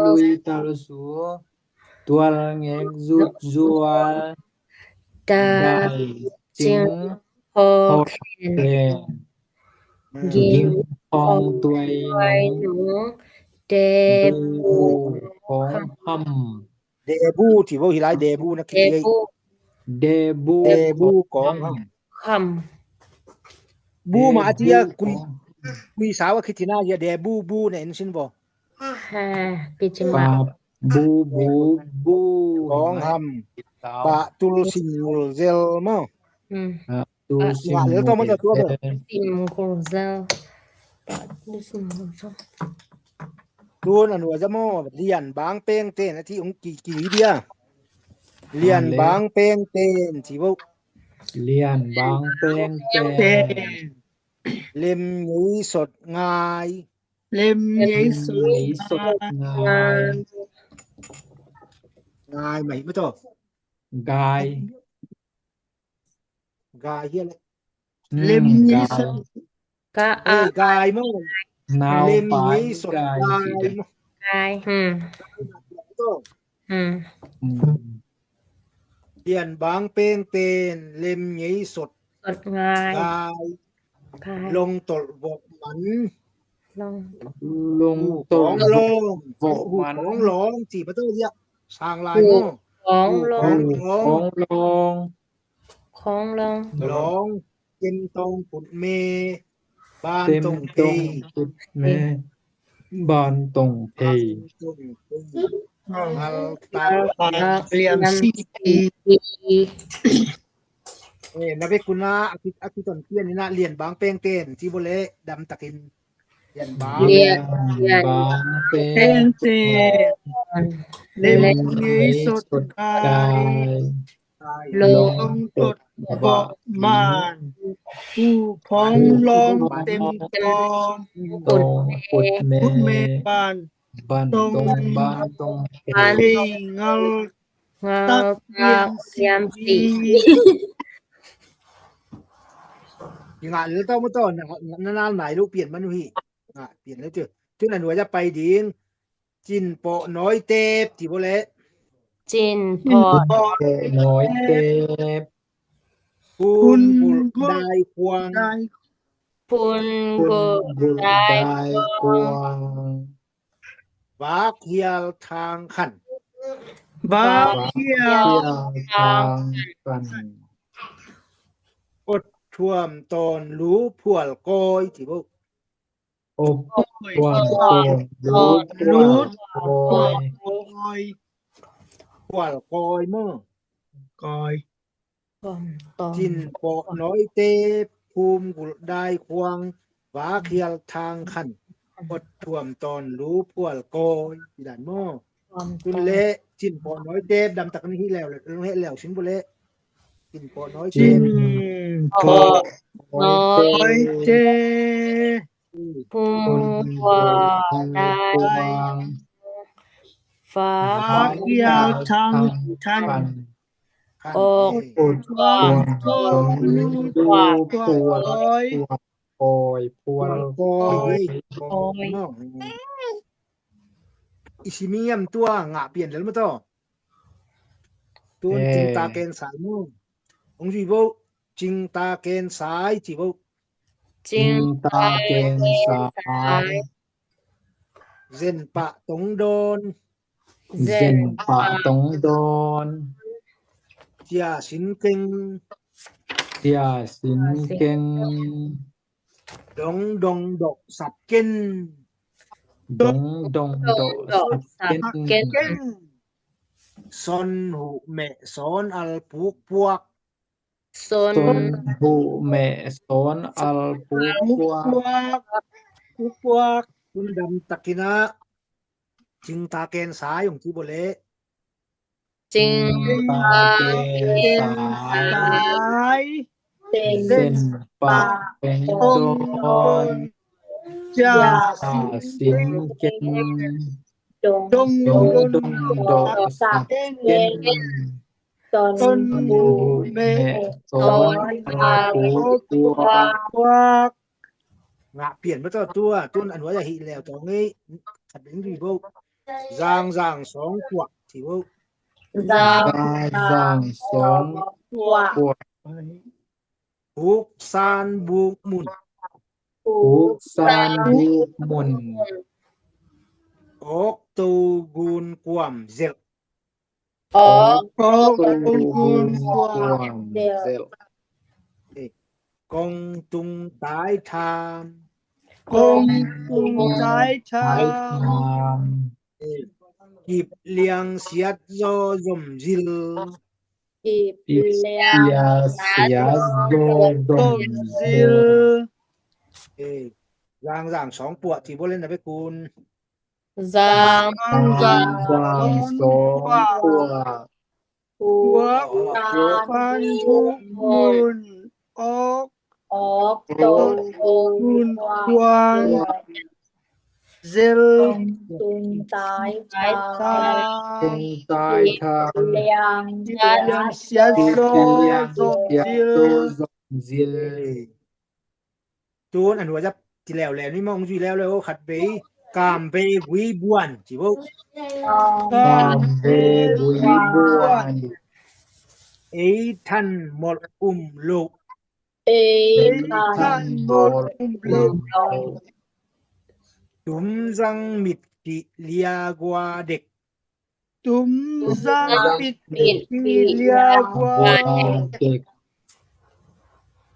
lui tal su. Tual ngek jut jual. Dai jing hol khen. Jing phong tuai nong. De bu kong ham. De bu ti bo hi lai de bu na ki. De bu. De bu kong ham. Ham. Bu ma a ti a kui, kui sa wa ki ti na ya de bu bu ne en sin bo. Ha, ki ti ma. Bu bu bu. Kong ham. Ba tul sim ngul zel mo. Tul sim ngul zel. Sim ngul zel. Ba tul sim ngul zel. Tun an wa ja mo, lian bang peng ten a ti ong ki ki dia. Lian bang peng ten ti bo. Lian bang peng ten. Lem ngei sot ngai. Lem ngei sot ngai. Ngai mai ma to. Gai. Gai hia le. Lem ngei sot. Ka a. Gai mo. Lem ngei sot ngai. Gai. Hmm. Hmm. ອືມ ລຽນບາງເປງເຕນ ເຫຼັ້ມໃຫຍ່ສົດ ສົດງ່າຍ ງ່າຍ ງ່າຍ ລົງຕົດເວາະມັນ ລົງ ລົງຕົດ ຂອງລອງ ເວາະມັນ ຂອງລອງ ຈີ່ປະຕູລຽກ ສ້າງລາຍ ຂອງລອງ ຂອງລອງ ຂອງລອງ ຂອງລອງ ລອງ ເຕັມຕອງປຸດແມ່ ບ້ານຕົງເພ ເຕັມຕອງປຸດແມ່ ບ້ານຕົງເພ ບ້ານຕົງເພ ອາລຕາ ອາລຕາ ລຽນສີ່ປີ ເອີ ນາເວກຸນາ ອາທິ ອາທິຕົນປ່ຽນນີ້ນະ ລຽນບາງແປງເຕນ ທີ່ບໍ່ເລ ດຳຕະກິນ ລຽນບາງ ລຽນ ລຽນບາງແປງເຕນ ເຫຼັ້ມໃຫຍ່ສົດກາຍ ລົງຕົດເວາະມານ ຜູ້ພອງລອງເຕັມຕອງ ຕອງປຸດແມ່ ປຸດແມ່ ບ້ານ ບ້ານຕົງ ບ້ານຕົງເພ ເພງາວ ງາວຕາກ ຕາກ ລຽມສີ່ ງານເລີຍ ຕໍ່ມາຕໍ່ ນານານາຍລູກ ປ່ຽນມາໜູ ອ່າ ປ່ຽນແລ້ວເຈີ ເທື່ອນັ້ນວ່າຈະໄປດີງ ຈິນເປາະນ້ອຍເຕັບ ທີ່ບໍ່ແລ ຈິນເປາະ ເປາະນ້ອຍເຕັບ ພຸນກຸດດາຍຄວາງ ພຸນກຸດດາຍຄວາງ ວາກຮຽວທາງຂັນ ວາກຮຽວທາງຂັນ ອົດຖ້ວມຕອນລູພວນກອຍ ທີ່ບໍ່ ອົບພວນໂຕນ ລູກພວນກອຍ ພວນກອຍເມີ ກອຍ ຈິນເປາະນ້ອຍເຕັບ ພູມກຸດດາຍຄວາງ ວາຄຽວທາງຂັນ ອົບພວນໂຕນ ລູກພວນກອຍ ທີ່ດ້ານເມີ ຄຸນເລະ ຈິນເປາະນ້ອຍເຕັບ ດຳຕະກະນິແລ້ວ ເຮັດແລ້ວ ຊິນບໍ່ເລະ ຈິນເປາະນ້ອຍເຕັບ ຈິນເປາະນ້ອຍເຕັບ ພູມກວ້າງ ຟ້າ ຟ້າຂຽວທັງທັນ ອອກ ອອກ ອອກ ກວ້າງ ກວ້າງ ກວ້າງ ກອຍ ພວນ ກອຍ ກອຍ ອີຊິມີຍາມຕົວ ງະປ່ຽນແລ້ວມາຕໍ່ ໂຕນ ເອີ ຈິງຕາແກນສາຍ ໂມງ ອົງຈີເວົ້າ ຈິງຕາແກນສາຍ ຈີເວົ້າ ຈິງຕາແກນສາຍ ເຊັນປະຕົງດອນ ເຊັນປະຕົງດອນ ເຈຍຊິນເກັງ ເຈຍຊິນເກັງ ດົງດົງເດາະສັບເກັນ ດົງດົງເດາະສັບເກັນ ຊອນຫູແມະສອນອັລປູກປວກ ຊອນຫູແມະສອນອັລປູກປວກ ປູກປວກ ຄຸນດຳຕະກິນະ ຈິງຕາແກນສາຍ ອງຈີບໍ່ເລະ ຈິງຕາແກນສາຍ ເຊັນປະແປງດອນ ຈາສິນເກັນ ດົງດົງເດາະສັບເກັນ ຕົ້ນຫູແມະສອນອັລປູກປວກ ງະປ່ຽນມາຕໍ່ຕົວ ຕົ້ນອະນຸວາຍະຫິແລ້ວ ຕອນນີ້ຂັດເປັນດີເວີ ຈາງຈາງສອງກວກ ທີ່ເວົ້າ ຈາງຈາງສອງກວກ ປຸກຊານບຸກມຸນ ປຸກຊານບຸກມຸນ ອອກໂຕກຸນກວາມເຈັບ ອອກ ອອກໂຕກຸນກວາມເຈັບ ກົງຕຸງຕາຍທາມ ກົງຕຸງຕາຍທາມ ກິບລຽງສຽດໂຈຍົມຢິນ ກິບລຽງສຽດໂຈຍົມຢິນ ເອີ ຈາງຈາງສອງປວກ ທີ່ບໍ່ເຫຼັ້ນນະເວກຸນ ຈາງຈາງສອງປວກ ພວກຊານບຸກມຸນ ອອກ ອອກໂຕກຸນກວາມເຈັບ ກົງຕຸງຕາຍທາມ ກົງຕຸງຕາຍທາມ ກິບລຽງສຽດໂຈຍົມຢິນ ໂຕນອັນວ່າຈະ ທີ່ແລ້ວແລ້ວນີ້ມອງຢູ່ແລ້ວແລ້ວ ໂອ ຂັດເບ Cà phê Quý Buôn, ຊິເວົ້າ Cà phê Quý Buôn. Ê Thanh một um lựu. Ê Thanh một um lựu. Chúng răng mịt kị lia qua địch. Chúng răng mịt kị lia qua địch.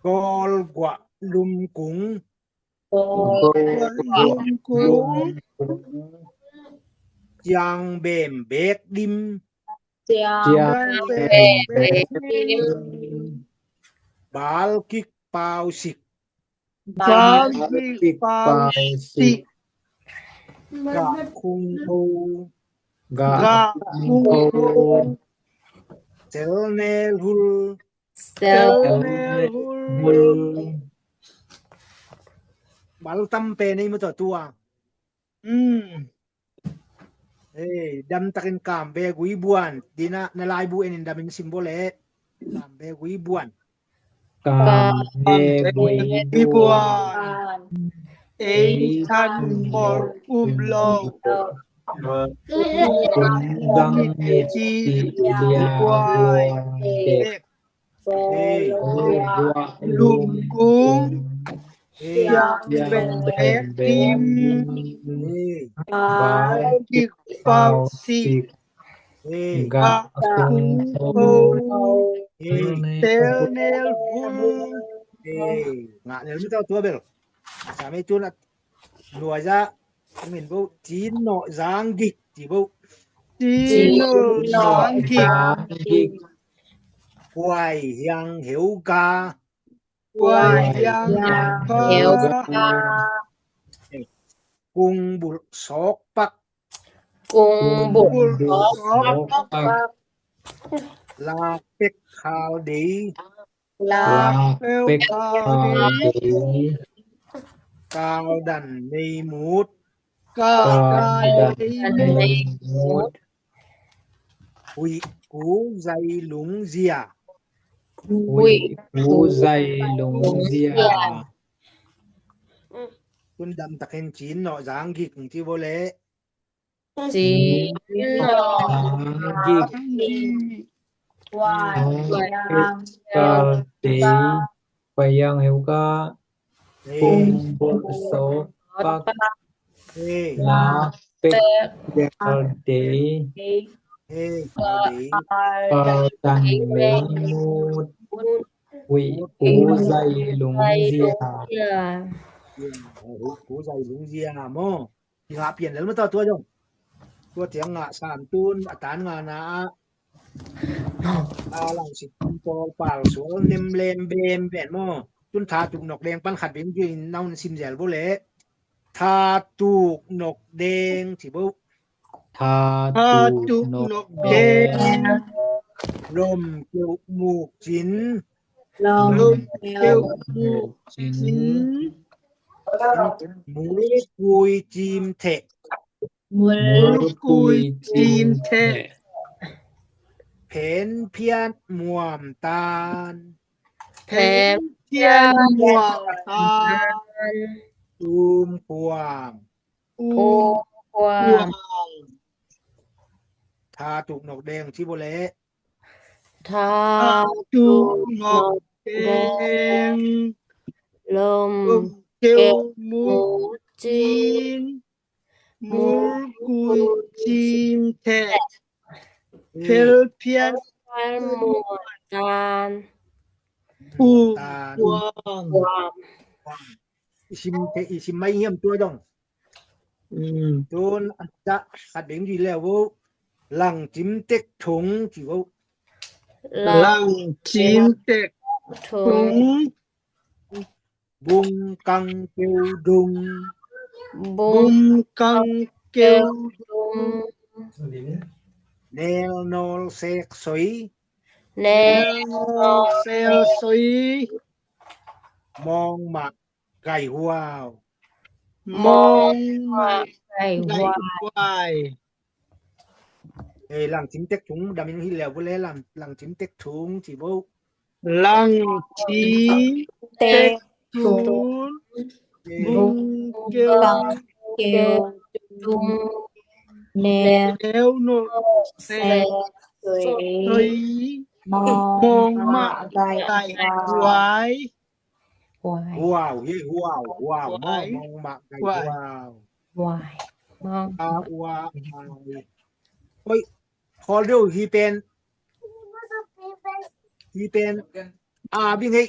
Gol guă lum kung. Gol guă lum kung. Chiang bêm bêk dim. Chiang bêm bêk dim. Bal kik pao sik. Bal kik pao sik. Gă khung khô. Gă khung khô. Sel nel hul. Sel nel hul. Bal tam pe nei mu to tua. Ê, dam takin cà phê Quý Buôn. Dina na lai bu enin damin simbole. Cà phê Quý Buôn. Cà phê Quý Buôn. Ê Thanh một um lựu. Chúng răng mịt kị lia qua địch. Gol guă lum kung. Chiang bêm bêk dim. Bal kik pao sik. Gă khung khô. Sel nel hul. ເອີ ງະເລີຍ ມີແຕ່ຕົວເບວ ສາມໃຫ້ຈູນ ໜ່ວຍຈະ ເຫັນບໍ່ ຈີນເນາະ ຈາງກິກ ຈີບໍ່ ຈີນເນາະ ຈາງກິກ ກວາຍຮຽງ ເຫວກາ ກວາຍຮຽງ ເຫວກາ ກຸງບຸດ ຊອກປັກ ກຸງບຸດ ຊອກປັກ ລາເປັກ ຄາວເດ ລາເປັກ ຄາວເດ ກາວດັນ ເມຍມູດ ກາວດັນ ເມຍມູດ ຫວີ ກູ ໄຊ ລຸງ ເຊຍ ຫວີ ຫວີ ກູ ໄຊ ລຸງ ເຊຍ ເຊຍ ຄຸນດຳຕະເຄັນຈີນເນາະ ຈາງກິກ ທີ່ບໍ່ແລ ຈີນເນາະ ຈາງກິກ ກວາຍຮຽງ ເຫວກາ ກາເຕ ກວາຍຮຽງ ເຫວກາ ກຸງບຸດ ຊອກປັກ ລາເປັກ ຄາວເດ ກາວດັນ ເມຍມູດ ຫວີ ກູ ໄຊ ລຸງ ເຊຍ ຫວີ ກູ ໄຊ ລຸງ ເຊຍ ເນາະ. ທີ່ຫາປ່ຽນແລ້ວມາຕໍ່ຕົວຈອງ ຕົວຈຽງງະ ສາມຕູນ ອາຕານງານາ ອາ ອາ ລັງສິດ ຕອ ປາລ ສວນ ເນັມ ແລມ ແບມ ແບນ ໝໍ ຈຸນ ທາ ຕຸກ ໜົກ ແດງ ປັນ ຂັດ ເປັນ ຢູ່ ເນົາ ຊິມ ແຈລ ໂບ ແລ ທາ ຕຸກ ໜົກ ແດງ ທີ່ ໂບ ທາ ທາ ຕຸກ ໜົກ ແດງ ລົມ ເກວ ໝູກ ຈິນ ລົມ ເກວ ໝູກ ຈິນ ໝູ ກຸຍ ຈີມ ແທະ ໝູ ກຸຍ ຈີມ ແທະ ແຜນ ພຽນ ໝວມ ຕານ ແຜນ ພຽນ ໝວມ ຕານ ອູມ ກວ້າງ ອູມ ກວ້າງ ທາ ຕຸກ ໜົກ ແດງ ທີ່ ໂບ ແລ ທາ ທາ ຕຸກ ໜົກ ແດງ ລົມ ເກວ ໝູກ ຈິນ ໝູ ກຸຍ ຈີມ ແທະ ເພັນ ພຽນ ໝວກ ຕານ ພູ ກວ້າງ ກວ້າງ ອີຊິມເຕ ອີຊິມໄມ້ ຮຽມຕົວດອງ ອືມ ໂຕນ ອັນຈະ ຂັດເບັງ ດີແລ້ວ ເວົ້າ ຫຼັງຈິມເຕັກຖົງ ທີ່ ເວົ້າ ຫຼັງ ຫຼັງຈິມເຕັກຖົງ ບຸງກັງເກວດຸງ ບຸງກັງເກວດຸງ ແນວນອລແຊກສົຍ ແນວນອລແຊກສົຍ ມອງໝາກໄກ່ຫວ້າວ ມອງໝາກໄກ່ຫວ້າວ ເອີ ຫຼັງຈິມເຕັກຖົງ ດຳເປັນ ຮີດແລ້ວ ບໍ່ແລ ຫຼັງ ຫຼັງຈິມເຕັກຖົງ ທີ່ ເວົ້າ ຫຼັງຈິມເຕັກຖົງ ບຸງເກວ ບຸງເກວ ຈົ່ງ ແນ ແນວໂນ້ມ ແສງ ສວຍ ສວຍ ມອງ ມອງ ມະ ໄກ່ ໄກ່ ຄວາຍ ຄວາຍ ວ້າວ ເຮີ້ຍ ວ້າວ ວ້າວ ຄວາຍ ມອງ ມະ ໄກ່ ຄວາຍ ວ້າວ ຄວາຍ ມອງ ອາ ອວ ອາ ໂອ້ຍ ຂໍດູ ທີ່ເປັນ ທີ່ເປັນ ອາ ບິງເຮີ້ຍ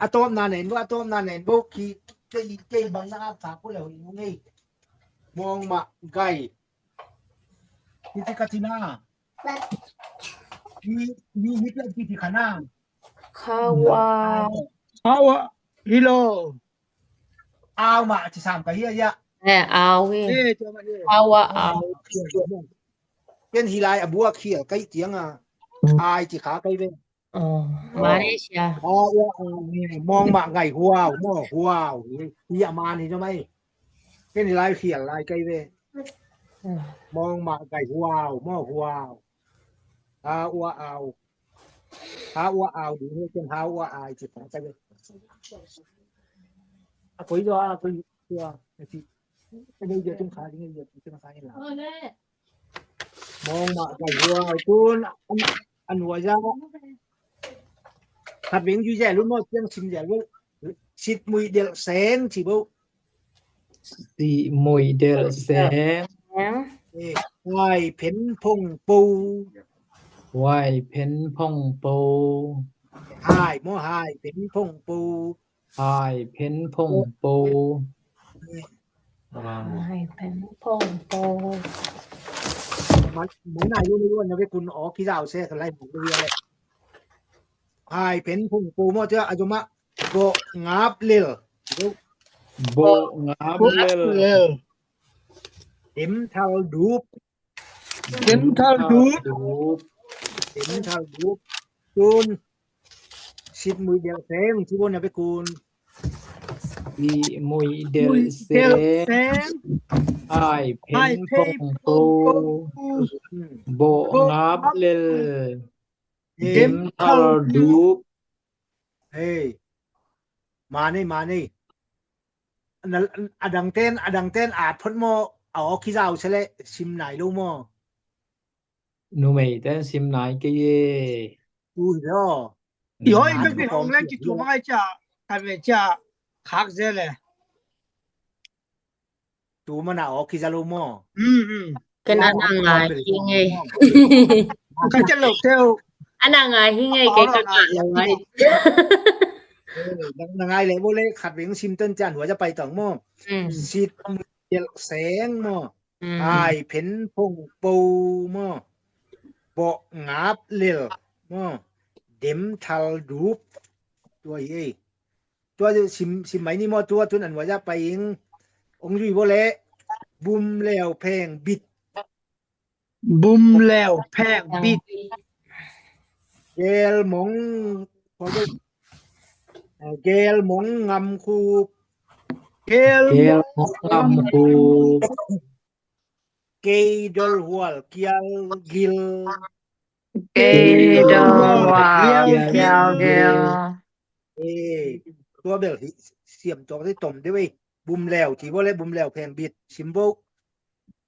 ອາ ຕອບໜ້າແໜ້ນບໍ່ ອາ ຕອບໜ້າແໜ້ນບໍ່ ທີ່ ທີ່ ທີ່ບັງໜ້າອາ ສາກຸແລ້ວເຮີ້ຍ ມອງ ມະ ໄກ່ ທີ່ ທີ່ກາຕິນາ ທີ່ ທີ່ ທີ່ ທີ່ຄະນາ ຄາວາ ຄາວາ ຮີໂລ ອາວມະ ທີ່ສາມກະເຮຍະ ແລະ ອາວເວ ເອ ຄາວາ ອາວ ເປັນຮີລາຍ ອາບົວ ຄຽວ ໄກ່ຕຽງ ອາ ອາຍ ທີ່ຂາ ໄກ່ເວ ອໍ ມາເລເຊຍ ອໍ ອາ ອາ ມອງ ມະ ໄງ ຮວາວ ມໍ ຮວາວ ທີ່ອາມານີ້ເຈົ້າໄໝ ເປັນຮີລາຍ ຄຽວ ລາຍ ໄກ່ເວ ມອງ ມະ ໄງ ຮວາວ ມໍ ຮວາວ ອາ ອວ ອາວ ຮາ ອວ ອາວ ດີເຮັດເປັນຮາ ອວ ອາຍ ຊິຂອງໃສ່ເລີຍ ອາ ໂກຍ ອາ ໂກຍ ອາ ໂກຍ ອາ ໂກຍ ອາ ໂກຍ ອາ ໂກຍ ອາ ໂກຍ ອາ ໂກຍ ອາ ໂກຍ ອາ ໂກຍ ມອງມາໄກຫົວຕຸນ ອັນ ອັນຫົວຍາ ຂັດເວັງຢູ່ແຍ່ລຸ້ນໝົດ ຈຽງຊິມແຍ່ລຸ້ນ ຊິດມຸຍເດລແສງ ຊິເບິ່ງ ຊິມຸຍເດລແສງ ເອີ ຫວາຍເພັນພົງປູ ຫວາຍເພັນພົງປູ ຫາຍ ໝໍ ຫາຍເພັນພົງປູ ຫາຍເພັນພົງປູ ຫາຍເພັນພົງປູ ມັນ ມັນນາຍຢູ່ໃນວັນນະເວກຸນອອກທີ່ລາວແຊກັນໄລ່ໝົດເລີຍ ຫາຍເພັນພົງປູ ໝໍເທື່ອອາຍຸມະ ໂບະງາບເລລ ໂບະງາບເລລ ເຕັມທາລດູບ ເຕັມທາລດູບ ເຕັມທາລດູບ ຈູນ ຊິດມຸຍເດລແສງ ທີ່ບໍ່ນາໄປກູນ ຊິມຸຍເດລແສງ ຫາຍເພັນພົງປູ ໂບະງາບເລລ ເຕັມທາລດູບ ເອີ ມານີ້ ມານີ້ ອັນນັ້ນ ອາດັງແຕນ ອາດັງແຕນ ອາດພົດມໍ ເອົາອອກຄີລາວຊະແລະ ຊິມນາຍໂລມໍ ນຸເມຍແຕນ ຊິມນາຍເກເຍ ອູເຮ ອີ ເຮີ້ຍ ເປັນຂອງແລງຈິໂຕມາໄກຈະ ກັນເວຈະ ຄັກເສຍແລະ ຕູມານາອອກຄີຈາໂລມໍ ອືມໆ ກັນອານາງາຍຫິງເອີຍ ກະຈະໂລເຊວ ອານາງາຍຫິງເອີຍ ກະກະລະໄວ ເອີ ນາງາຍແລະບໍ່ເລ ຂັດເວັງຊິມເຕີນຈານຫົວຈະໄປຕອງມໍ ອືມ ຊິດເດລແສງມໍ ອືມ ຫາຍເພັນພົງປູມໍ ເບາະງາບເລລມໍ ເດັມທາລດູບ ຕົວເອີຍ ຕົວຊິມ ຊິມໄໝນີ້ມໍ ຕົວ ຕົວນັ້ນວ່າຈະໄປເອງ ອົງລຸຍບໍ່ແລ ບຸມແລ້ວແພງບິດ ບຸມແລ້ວແພງບິດ ແກລມົງ ເອີ ແກລມົງງຳຄູ ແກລມົງງຳຄູ ເກໂດລຫົວລກຽວກິລ ເກໂດລຫົວລກຽວກິລ ເອີ ຕົວເບວ ສຽມຈອກໄດ້ຕົມເດ້ເວີຍ ບຸມແລ້ວ ທີ່ບໍ່ແລ ບຸມແລ້ວແພງບິດ ຊິມໂບ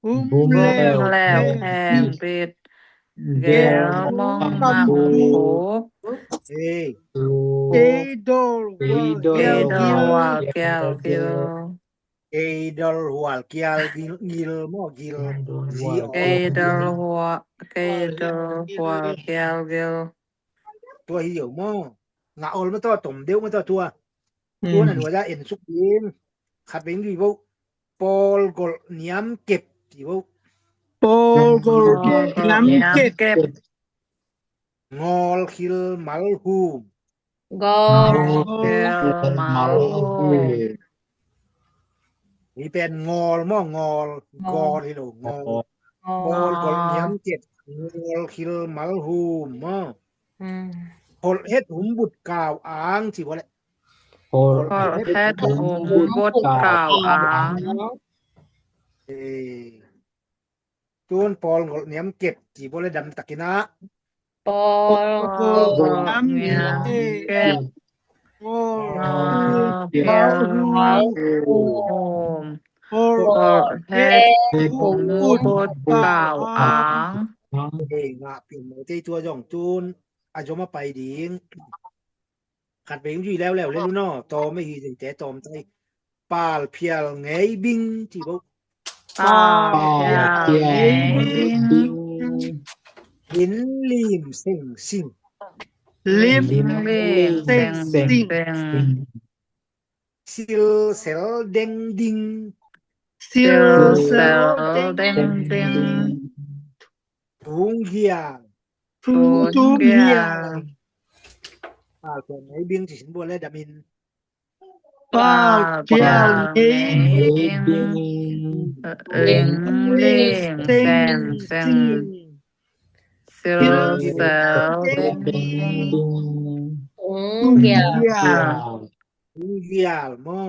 ບຸມແລ້ວແພງບິດ ແກໂດລຫົວລກຽວກິລ ເກໂດລຫົວລກຽວກິລ ເກໂດລຫົວລກຽວກິລ ມໍກິລ ເກໂດລຫົວ ເກໂດລຫົວລກຽວກິລ ຕົວຫິວມໍ ງາໂອລມາຕໍ່ຕົມເດວມາຕໍ່ຕົວ ອືມ ຕົວນັ້ນວ່າຈະເອັນສຸກເອງ ຂັດເວັງດີເວົ້າ ປອລໂກລນຽມເກັບ ທີ່ເວົ້າ ປອລໂກລນຽມເກັບ ງອລຄິລມາລຮູມ ງອລຄິລມາລຮູມ ນີ້ເປັນງອລມໍ ງອລ ງອລ ງອລ ປອລໂກລນຽມເກັບ ງອລຄິລມາລຮູມມໍ ອືມ ໂພດເຮັດຫຸມບຸດກ່າວອາງ ຊິບໍ່ແລະ ໂພດເຮັດຫຸມບຸດກ່າວອາງ ເອີ ຈູນປອນງົດນຽມເກັບ ຈີບໍ່ໄດ້ດຳຕະກິນະ ປອນງົດນຽມເກັບ ໂອ ເກັບ ໂອ ໂອ ປະເທດ ເທດ ຜູ້ ຜູ້ ຜູ້ກ່າວອ້າງ ເອງ ອາ ປ່ຽນໃໝ່ ເຕ ຕົວຢ່ອງ ຈູນ ອາ ຢົມມາ ໄປ ດິງ ຂັດເປັນຢູ່ແລ້ວ ແລ້ວເລີຍເນາະ ຕໍ່ໄມ່ຮີ ແຕ່ ຕໍ່ໄຕ້ ປາລ ເພຍລ ໄງ ບິງ ທີ່ເວົ້າ ປາລ ເພຍລ ໄງ ບິງ ລິນ ລີມ ເສັງ ຊິງ ລິນ ລີມ ເສັງ ຊິງ ຊິລ ເຊລ ເດັງ ດິງ ຊິລ ເຊລ ເດັງ ດິງ ທຸງ ເຮຍ ທຸງ ເຮຍ ປາລ ເພຍລ ໄງ ບິງ ທີ່ຊິນບົວ ແລະ ດາມິນ ປາລ ເພຍລ ໄງ ບິງ ລິນ ລີມ ເສັງ ຊິງ ຊິລ ເຊລ ເດັງ ດິງ ທຸງ ເຮຍ ທຸງ ເຮຍ ມອ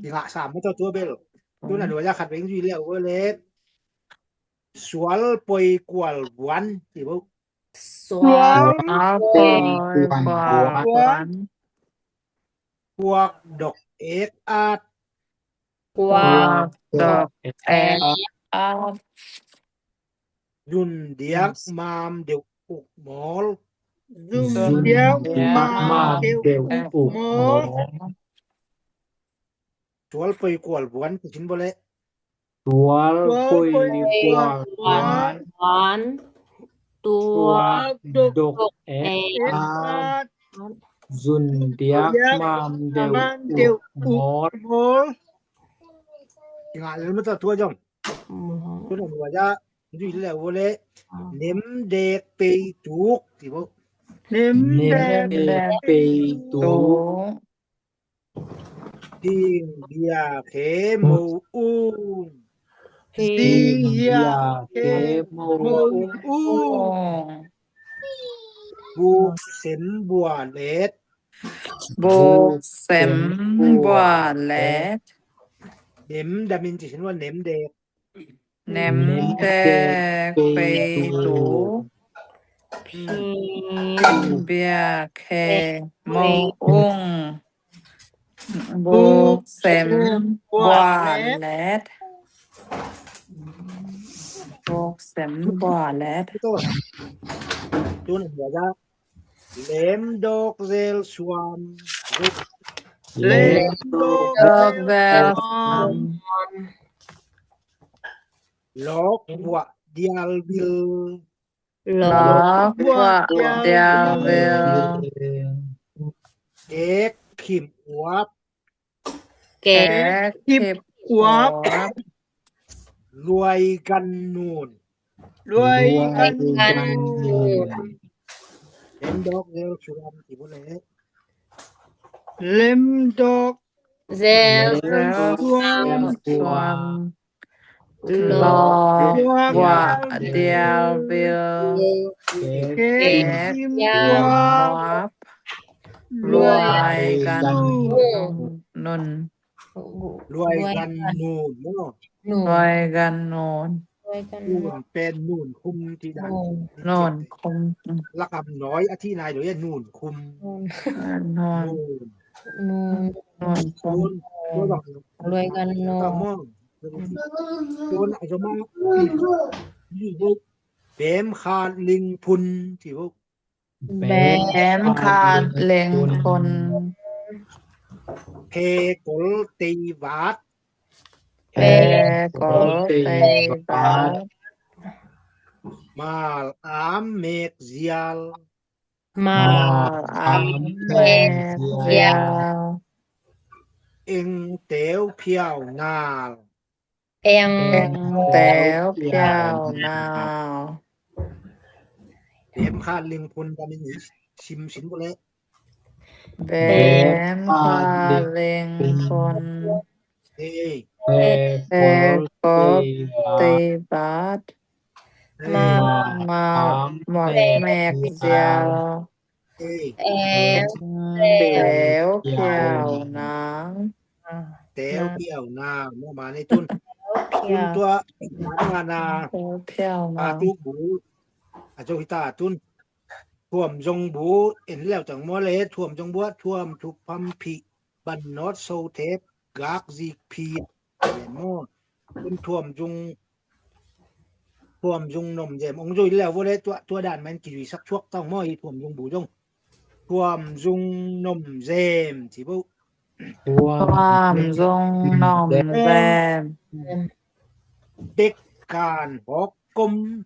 ອີກລະ ສາມ ມາຕໍ່ຕົວ ເບລ ຕົວນັ້ນວ່າ ຢາກຂັດເປັນຢູ່ແລ້ວ ເວີເລດ ສວນ ປ່ອຍ ກວາລ ຫວານ ທີ່ເວົ້າ ສວນ ປ່ອຍ ກວາລ ຫວານ ກວາກ ດອກ ເອກ ອາດ ກວາກ ດອກ ເອກ ອາດ ຢຸນ ດຽກ ມາມ ເດວ ອຸກ ມໍລ ຢຸນ ດຽກ ມາມ ເດວ ອຸກ ມໍລ ສວນ ປ່ອຍ ກວາລ ຫວານ ທີ່ຊິນບົວ ແລະ ສວນ ປ່ອຍ ກວາລ ຫວານ ຫວານ ກວາກ ດອກ ເອກ ອາດ ຢຸນ ດຽກ ມາມ ເດວ ອຸກ ມໍລ ອີກລະ ມາຕໍ່ຕົວ ຈອງ ຕົວນັ້ນວ່າ ຢາກ ຢູ່ແລ້ວ ໂອເລ ເນັມ ແດກ ເປຍ ຕູກ ທີ່ເວົ້າ ເນັມ ແດກ ເປັຍ ຕູກ ເປັຍ ຕູກ ທີງ ເບຍ ເຄ ໂມ ອຸງ ທີງ ເບຍ ເຄ ໂມ ອຸງ ບູກ ເສັມ ບົວ ແລດ ບູກ ເສັມ ບົວ ແລດ ເນັມ ດາມິນ ທີ່ຊິນວ່າ ເນັມ ແດກ ເນັມ ແດກ ເປັຍ ຕູກ ເບຍ ເຄ ໂມ ອຸງ ບູກ ເສັມ ບົວ ແລດ ບູກ ເສັມ ບົວ ແລດ ເລັມ ດອກ ແຊລ ຊວາມ ເລັມ ດອກ ແຊລ ຊວາມ ລັອກ ວະ ດຽລ ວິລ ລັອກ ວະ ດຽລ ວິລ ເກັກ ຂີມ ອວບ ເກັກ ຂີມ ອວບ ລວຍ ກັນ ນູນ ລວຍ ກັນ ນູນ ເລັມ ດອກ ແຊລ ຊວາມ ທີ່ບໍ່ແລ ເລັມ ດອກ ແຊລ ຊວາມ ລັອກ ວະ ດຽລ ວິລ ເກັກ ຂີມ ອວບ ລວຍ ກັນ ນູນ ລວຍ ກັນ ນູນ ເນາະ ລວຍ ກັນ ນູນ ລວຍ ກັນ ນູນ ແປນ ນູນ ຄຸມ ທີ່ ນູນ ຄຸມ ລະກຳ ນ້ອຍ ອະທິ ນາຍ ໂດຍ ນູນ ຄຸມ ນູນ ນູນ ຄູນ ລວຍ ກັນ ນູນ ຄູນ ອາ ສະມາ ແບມ ຂາດ ເລັງ ພຸນ ທີ່ ແບມ ຂາດ ເລັງ ພຸນ ເພ ກົນ ເຕ ບາດ ເພ ກົນ ເຕ ບາດ ມາລ ອາມ ແມກ ເຊລ ມາລ ອາມ ແມກ ເຊລ ເອັງ ແຕວ ພຽວ ນາລ ເອັງ ແຕວ ພຽວ ນາວ ແບມ ຂາດ ເລັງ ພຸນ ດາມິນ ຊິມ ຊິນ ໂບເລ ແບມ ຂາດ ເລັງ ພຸນ ເພ ກົນ ເຕ ບາດ ມາລ ອາມ ແມກ ເຊລ ເອັງ ແຕວ ພຽວ ນາວ ແຕວ ພຽວ ນາວ ມາ ມາ ໃນ ຕຸນ ຕຸນ ຕົວ ມາ ນາ ແຕວ ພຽວ ນາວ ອາ ຕຸກ ບູ ອາ ໂຈ ຮີ ຕາ ຕຸນ ຖ້ວມ ຈົງ ບູ ເອັນ ແລ້ວ ຈັ່ງ ມໍ ເລ ຖ້ວມ ຈົງ ບົວ ຖ້ວມ ທຸບ ພຳ ພິ ບັນ ນອດ ໂຊ ເທບ ກາກ ຊິກ ພີດ ແມ່ນ ມໍ Ôn thuom dùng, thuom dùng nòm dèm. Ông dùi lèo vô lễ tua, tua đàn mà anh chỉ dùi sắc thuốc tao mơ hi thuom dùng bù dùng. Thuom dùng nòm dèm, chỉ bù. Thuom dùng nòm dèm. Bếc càn hó côm.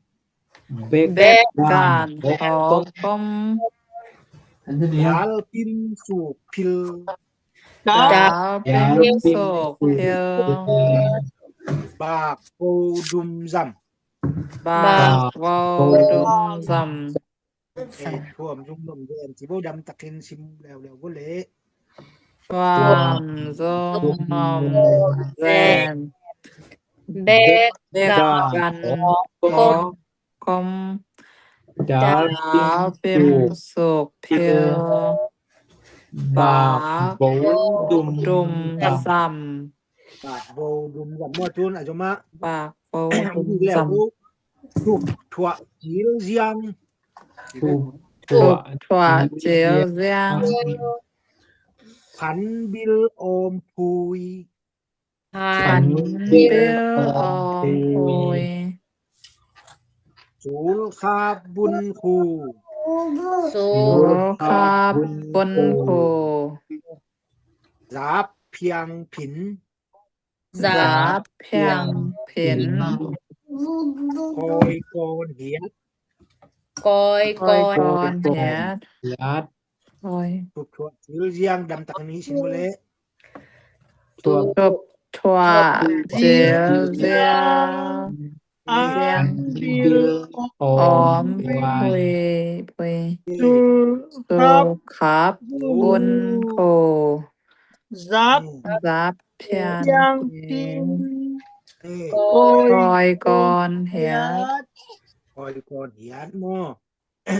Bếc càn hó côm. Dal pim suk pil. Dal pim suk pil. Bak vâu dum dăm. Bak vâu dum dăm. Ê, thuom dùng nòm dèm, chỉ bù đăm tặc hên sim lèo lèo vô lễ. Thuom dùng nòm dèm. Bếc càn hó côm. Côm. Dal pim suk pil. Bak vâu dum dăm. Bak vâu dum dăm. Mơ chun, a, chôm mă. Bak vâu dum dăm. Suk thuă chil ziang. Suk thuă chil ziang. Khăn bil ôm phui. Khăn bil ôm phui. Sul khap bun khu. Sul khap bun khu. Dap phiang phin. Dap phiang phin. Koi kon hiat. Koi kon hiat. Hiat. Ôi. Thup thuă chil ziang đăm tặc hên sim vô lễ. Thup thuă chil ziang. Khăn bil ôm phui. Phui. Sul khap bun khu. Dap phiang phin. Koi kon hiat. Koi kon hiat mơ.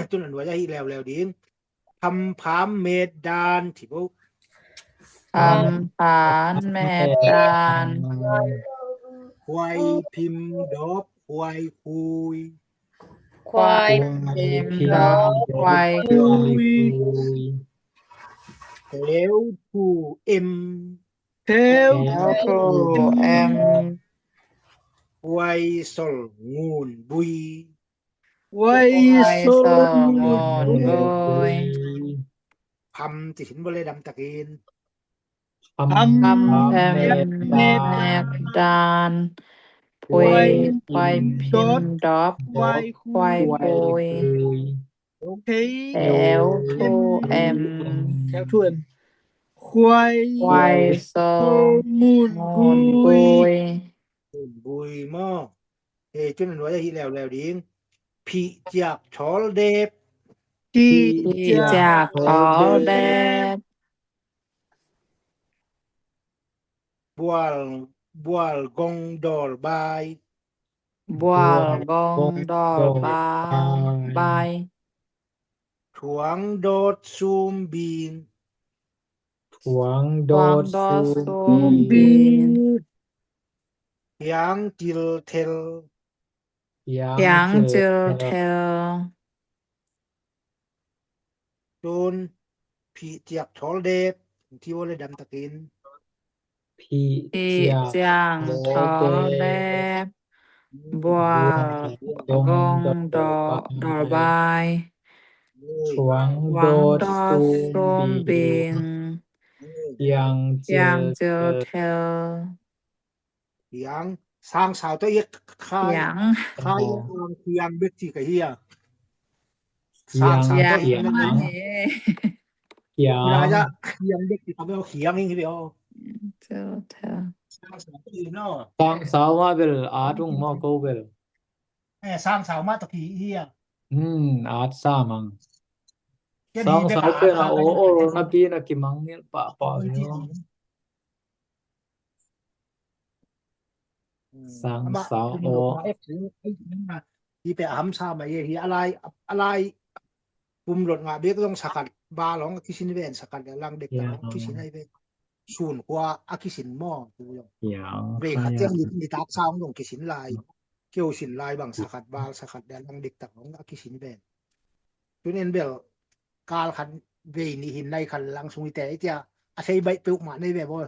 Chun ăn wa ya hi lèo lèo đing. Phăm pham mệt đan, thì bố. Phăm pham mệt đan. Khuai phim đóp, khuai khui. Khuai phim đóp, khuai khui. Théo thu êm. Théo thu êm. Khuai sol ngùn bui. Khuai sol ngùn bui. Phăm, thì chính bố lê đăm tặc in. Phăm pham mệt đan. Khuai phim đóp, khuai khui. Théo thu êm. Théo thu êm. Khuai sol ngùn bui. Ngùn bui mơ. Ê, chun ăn wa ya hi lèo lèo đing. Phị chiak chol đếp. Phị chiak chol đếp. Bual, bual gong dol bai. Bual gong dol bai. Thuang dot sum bin. Thuang dot sum bin. Hiang chil thel. Hiang chil thel. Chun phị chiak chol đếp, thì bố lê đăm tặc in. Phị chiak chol đếp. Bual gong dol bai. Thuang dot sum bin. Hiang chil thel. Hiang, sang sao tơ iek khai. Hiang. Khai yang hiang bek ti ka hia. Sang sao tơ iek na. Hiang. Hiang. Ula ya hiang bek ti ka bel hiang ing bel. Chil thel. Sang sao tơ iek no. Sang sao ma bel a tung ma ko bel. Ê, sang sao ma tơ ki hia. Hmm, at sa mang. Sang sao tơ na o o na pi na ki mang ni pa pa ni. Sang sao o. Hi pe ham sa ma ye hi alai, alai. Pum lot nga bek dong sakat ba long kisin ben sakat da lang dek ta kisin ai ben. Sun kwa a kisin mo tu long. Be khat tiang ni tak sang dong kisin lai. Keu sin lai bang sakat ba sakat da lang dek ta long a kisin ben. Tun en bel kal khan be ni hin nai khan lang sung ite tia. A sei bai peuk ma nei be bo.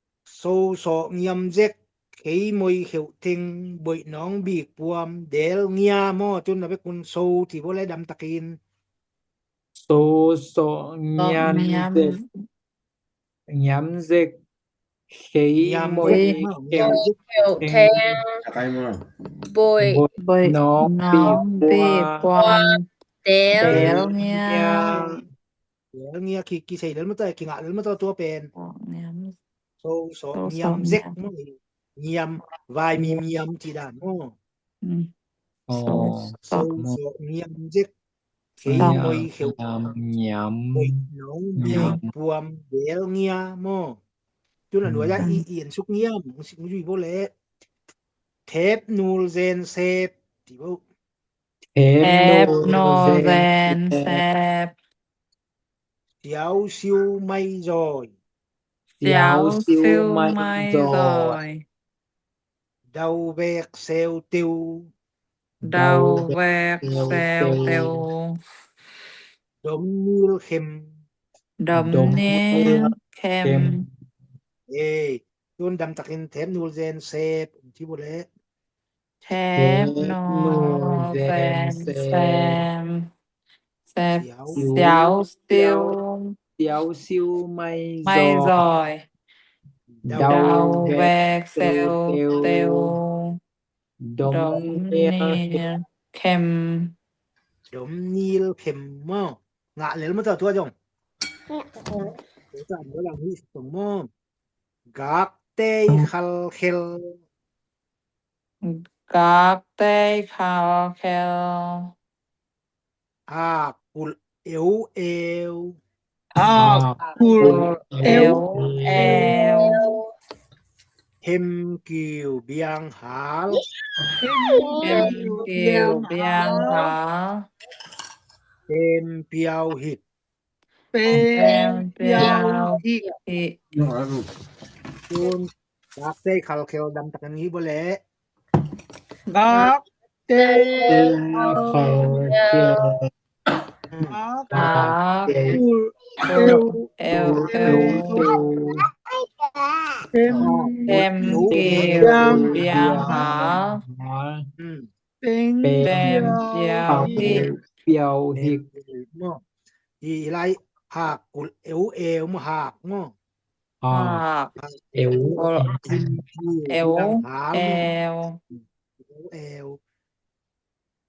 Sâu sọ nghiăm dếc, khêi môi khêu thêng, bội nóng bịt buăm, đél ngia mô. Chun a bê kun sâu thì bố lẽ đăm tặc in. Sâu sọ nghiăm dếc, nghiăm dếc, khêi môi khêu thêng, bội nóng bịt buăm, đél ngia. Đél ngia, khi, khi sảy đél mô tô, khi ngă đél mô tô tua pên. Sâu sọ nghiăm dếc mô. Nghiăm, vai mi nghiăm thì đàn mô. Sâu sọ nghiăm dếc, khêi môi khêu thêng, bội nóng bịt buăm, đél ngia mô. Chun a nuai ya i, i ăn sŭk nghiăm, mô sŭk dui bô lê. Thép nul dên sêp, thì bô. Thép nul dên sêp. Siêu siêu may rồi. Siêu siêu may rồi. Đầu vẹt xèo têu. Đầu vẹt xèo têu. Đom nil khêm. Đom nil khêm. Ê, chun đăm tặc in thép nul dên sêp, thì bô lê. Thép nul dên sêp. Sêp. Siêu siêu may rồi. Đầu vẹt xèo têu. Đom nil khêm. Đom nil khêm mô. Ngă đél mô tô tua dŏng. Ngă đél mô tô tua dŏng mô. Gak tei khal khel. Gak tei khal khel. Ak kul êu êu. Ak kul êu êu. Khêm kiu biang hal. Khêm kiu biang hal. Pêm piao hik. Pêm piao hik. Chun, gak tei khal khel đăm tặc in hĭ bô lê. Gak tei khal khel. Gak kul êu êu. Khêm kiu biang hal. Pêm piao hik. Piao hik. Ih lai, hak kul êu êu mô, hak mô. Hak. Êu êu. Êu êu.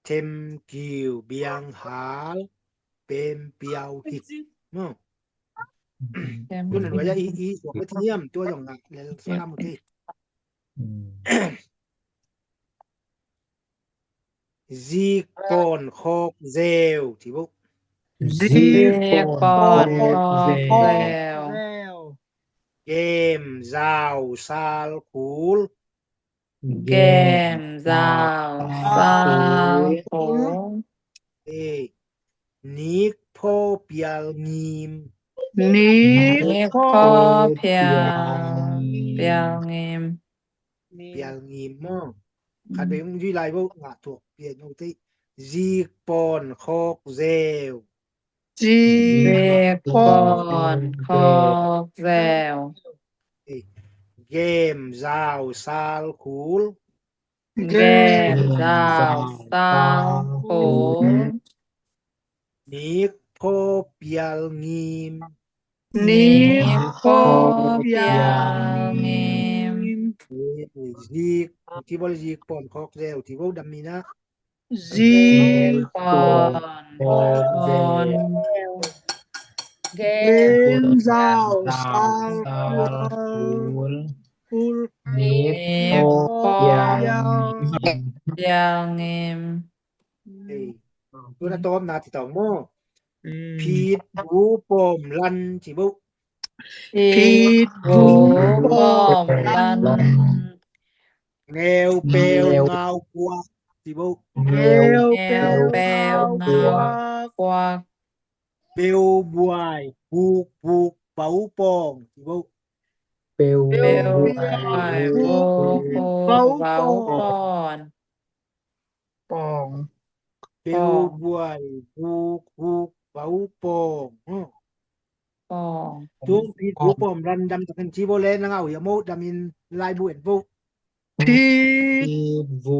Khêm kiu biang hal, pêm piao hik mô. Chun a nuai ya i, i, sŭk wai thì nghiăm, tua dŏng ngă, lê sơnăm mô thì. Dik pon khok deo, thì bô. Dik pon khok deo. Gêm dao sal khul. Gêm dao sal khul. Ê, nik pho pial ngim. Nik pho pial, pial ngim. Pial ngim mô. Khat bê mung yui lai bô ngă tuak pian âu tê. Dik pon khok deo. Dik pon khok deo. Ê, gêm dao sal khul. Gêm dao sal khul. Nik pho pial ngim. Nik pho pial ngim. Ê, ê, dik, thì bô dik pon khok deo, thì bô đăm mi na. Dik pon khok deo. Gêm dao sal khul. Nik pho pial ngim. Ê, ເພິ່ນຕອບໜ້າທີ່ຕອງໝໍ. ຜິດຫູປອມລັນ ຈິບຸ. ຜິດຫູປອມລັນ. ແງວແປວງາວກວາກ ຈິບຸ. ແງວແປວງາວກວາກ. ເປວບວາຍ ຫູກ ຫູກ ເປົາປອງ ຈິບຸ. ເປວບວາຍ ຫູກ ຫູກ ເປົາປອງ. ປອງ. ເປວບວາຍ ຫູກ ຫູກ ເປົາປອງ. ປໍອງ ຈົ່ງຜິດຫູປອມລັນດຳຕະຄັນຊີໂບແລນາງເອົາຢາໂມດຳອິນລາຍບຸເອັນໂບ ຜິດຫູ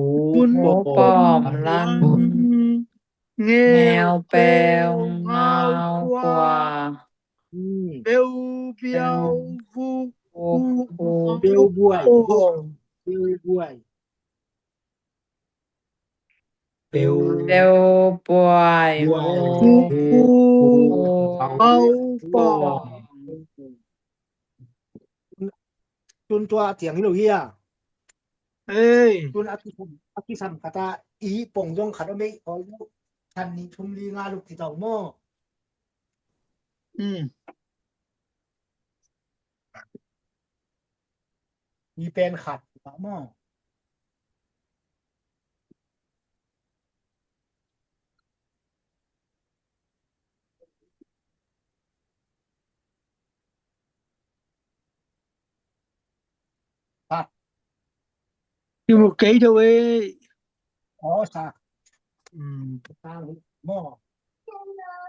ປອມລັນ ແງວແປວງາວກວ່າ ອືມ ເບວບຽວ ເບວບວຍ ເບວບວຍ ເບວ ເບວບວຍ ເບົາປອງ ຈຸນຕົວຕຽງໂລເຮຍ ເອີຍ ຈຸນອາກິສັມ ອາກິສັມຄະຕາ ອີປົງຍົງຄະໂນມິ ຂໍຢູ່ ທັນນິທຸມລີງາລຸກທິເຕົາໝໍ້ ອືມ. ມີແປນຂັດ ໝໍ້ ຄັດ ຢູ່ເກເວ ອໍ ສາ ອືມ ຕ່າງໝໍ້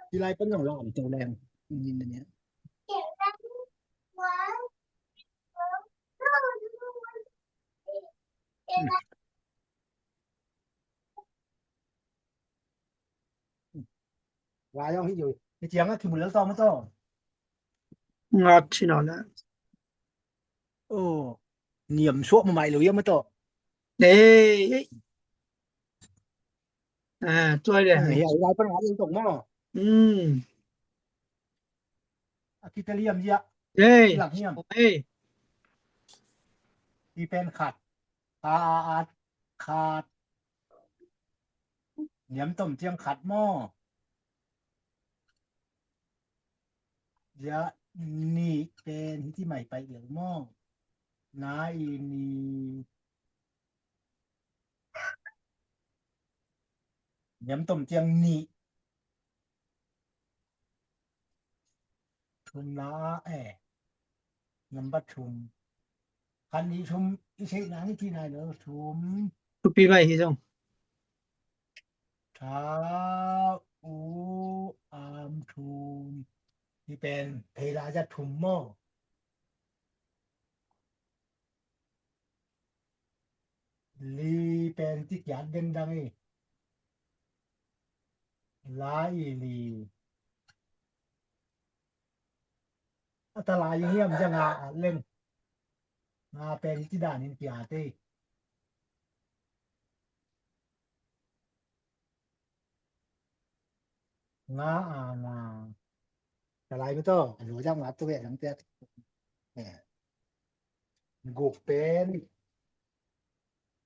ທີ່ໄລເປັນຫຍັງລະ ໂຕແລງ ໄດ້ຍິນແນວນີ້. ອືມ ອືມ ວ່າຢ່າງທີ່ຢູ່ ທີ່ທຽງທີ່ມື້ແລ້ວຕໍ່ມາຕໍ່ ງາດທີ່ນອນນະ ໂອ້ ນຽມຊວກມາໃໝ່ເລີຍ ມາຕໍ່ ເດ້ ອ່າ ຊ່ວຍເດ້ ເອີ ເຮັດຫຼາຍປັນຫາເລື່ອງຕົກເນາະ ອືມ ອາຄິດຕະລຽມເຢຍ ເດ້ ຫຼັກຮຽນ ເດ້ ທີ່ເປັນຂັດ ອາ ອາ ອາດ ຂາດ ນຽມຕົ້ມຈຽງຂັດໝໍ້ ຍະ ນີ ເປັນທີ່ໃໝ່ໄປເອີງໝໍ້ ນາ ອີ ນີ ນຽມຕົ້ມຈຽງນີ ທຸມ ນາ ແອ ນຳບັດທຸມ ຄັນອີທຸມ ອີເຊນາງທີ່ນາຍເດີ ທຸມ ທຸມປີໃໝ່ທີ່ສົ່ງ ທາ ອູ ອາມ ທຸມ ທີ່ເປັນເພລາຍະທຸມໝໍ້ ລີ ແປນຕິກຢາດເດັ່ງດັງ ລາ ອີ ລີ ອັນຕະລາຍ ເຫື່ອມ ຈະ ງາ ອາດ ເຫຼັງ ງາ ແປນ ທິດທິດາ ນິນ ປີ ອາ ຕີ ງາ ອາ ງາ ຕະລາຍ ມາ ໂຕ ອັນ ຫົວ ຈຳ ງາ ຕົວ ແບບ ຫຍັງ ແຕ່ ແໝ ກຸກ ເປັນ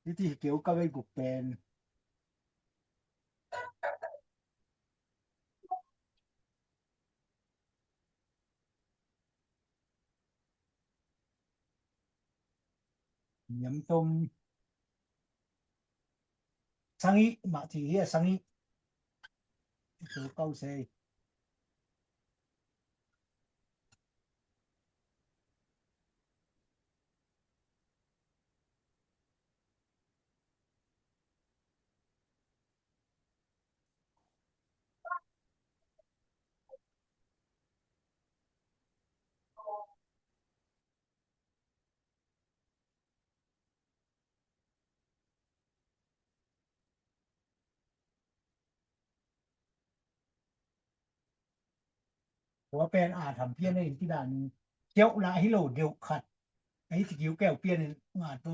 ວິທີ ກ່ຽວກັບ ໄວ້ ກຸກ ເປັນ ຍຳຕົ້ມ ສັງອິ ມາ ທີ ເຮ ສັງອິ ໂຕເກົ້າເຊ. ຫົວແປນອາທຳປ່ຽນໃນທິດາໜຶ່ງ ເຈົ້າລະ ຮີໂລ ເດວ ຂັດ ໄອ້ສະກິວແກ້ວປ່ຽນງາໂຕ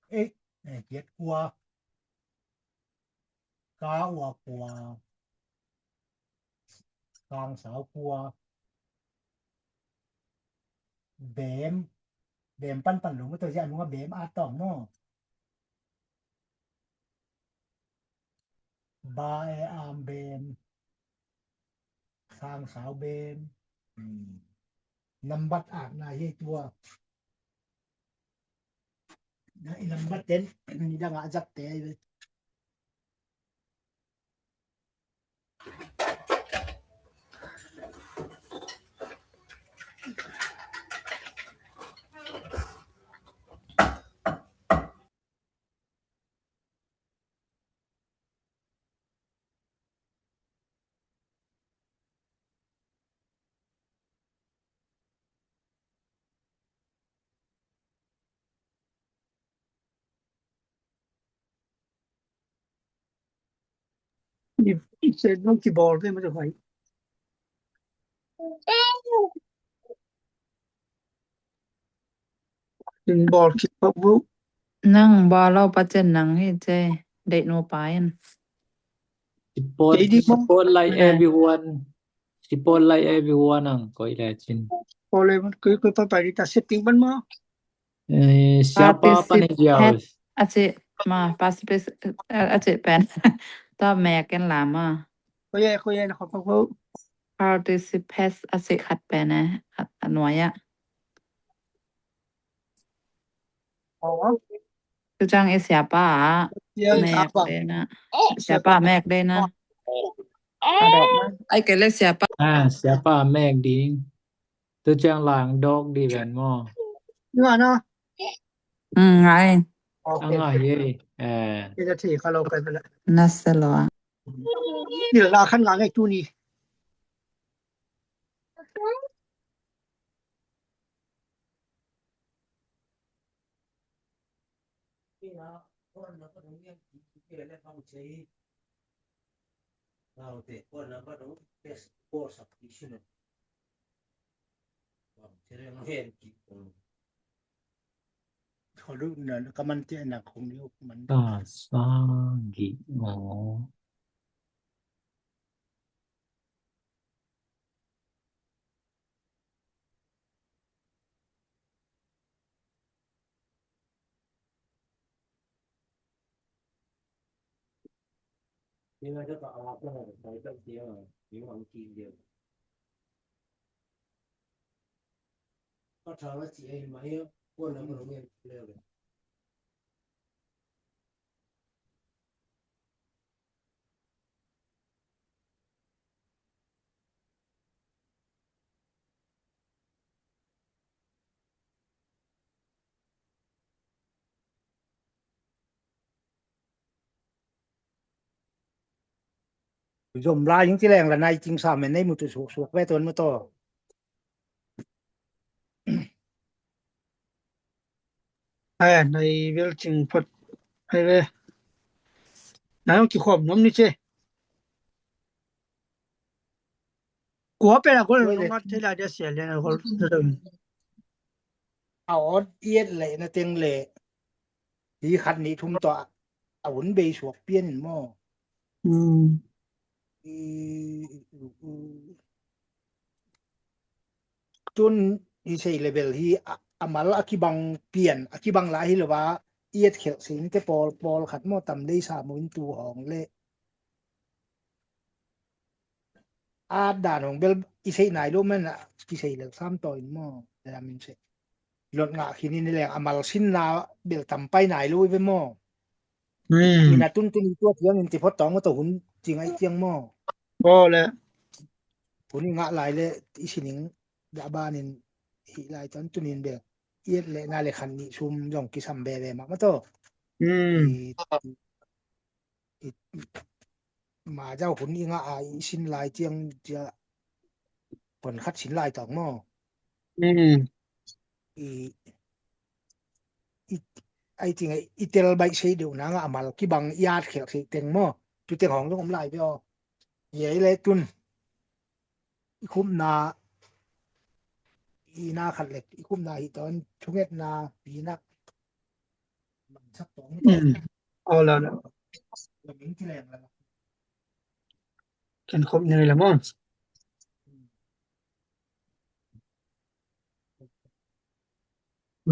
ເອ ເຈັດກວ່າ ກາ ອວ ກວ່າ ກາງ ສາວ ກວ່າ ແບມ ແບມ ປັນ ປັນ ລົງ ໂຕ ຍາ ອານຸ ວ່າ ແບມ ອາ ຕອງ ເນາະ. ບາແອອາມແບມ ຊາງສາວແບມ ອືມ ນຳບັດອາບນາເຮຕົວ ນຳບັດເຕັນ ນິດາງາຈັກແຕເລີຍ. ເພາະ Ni se no ki bol ve mo de pai. Ni bol ki pa bu. Nang ba lau pa chen nang hi che. Dei no pa en. Support, Jadi mo. Support like everyone. Support like everyone ang ko ile chin. Ko le mo ko ko pa pa di ta setting ban mo. Eh, siapa Participate. Panajiaus? Ache, ma, participate, eh, ache pen. Ta mek en la ma. Ko ye, ko ye na ko ko. Participate ache khat pen eh, a, a noi a. Oh. Tu chang e siapa a. Ye, mek siapa. De na. Siapa mek de na. Adok ma. Ai ke le siapa. Ah, siapa mek ding. Tu chang lang dok di ben mo. Nga na. Hmm, ngai. Okay. Nga ye. Eh. Ila ti ka lo kai bela. Na se lo. Ila la khan nga ngai tu ni. Ko lu na ka man te na kong yu man. Ka sa gi mo. Jom la jing ti leng la nai jing sa men nai mutu suak suak ve ton mutu. Ai, nai vel jing pot ai ve. Nai ki khom nom ni che. Kua pe la ko lo ngat te la de se le na ko. Au ot iet le na teng le. Hi khat ni thum to a un bei suak pian mo. Hmm. I, i, i, tun i sei level hi a, amal a kibang pian, a kibang la hi lo wa iet khel sin te pol, pol khat mo tam dei sa mo in tu hong le. A dan hong bel i sei nai lo men a, ki sei le sam to in mo, da min se. Lot nga khini ni leng amal sin na bel tam pai nai lo ve mo. Hmm. Mina tun tun i tua tiang in ti phot tong mo to hun jing ai tiang mo. Bo le. Hun i nga lai le i sining da ba nin hi lai ton tun in bel. Iet le na le khan ni sum jong ki sam be be ma ma to. Hmm. I, i, ma jau hun i nga a i sin lai tiang tia pon khat sin lai tong mo. Hmm. I, i, ai ting ai, i tel bai sei deu na nga amal kibang iat khel sei teng mo. Tu teng hong jong om lai peo. Ye le tun. I khum na, i na khat lek, i khum na hi ton, thunget na, i na. Bang sak tong. Hmm. Au la la. La min ti leng la. Kan khop ni la mo.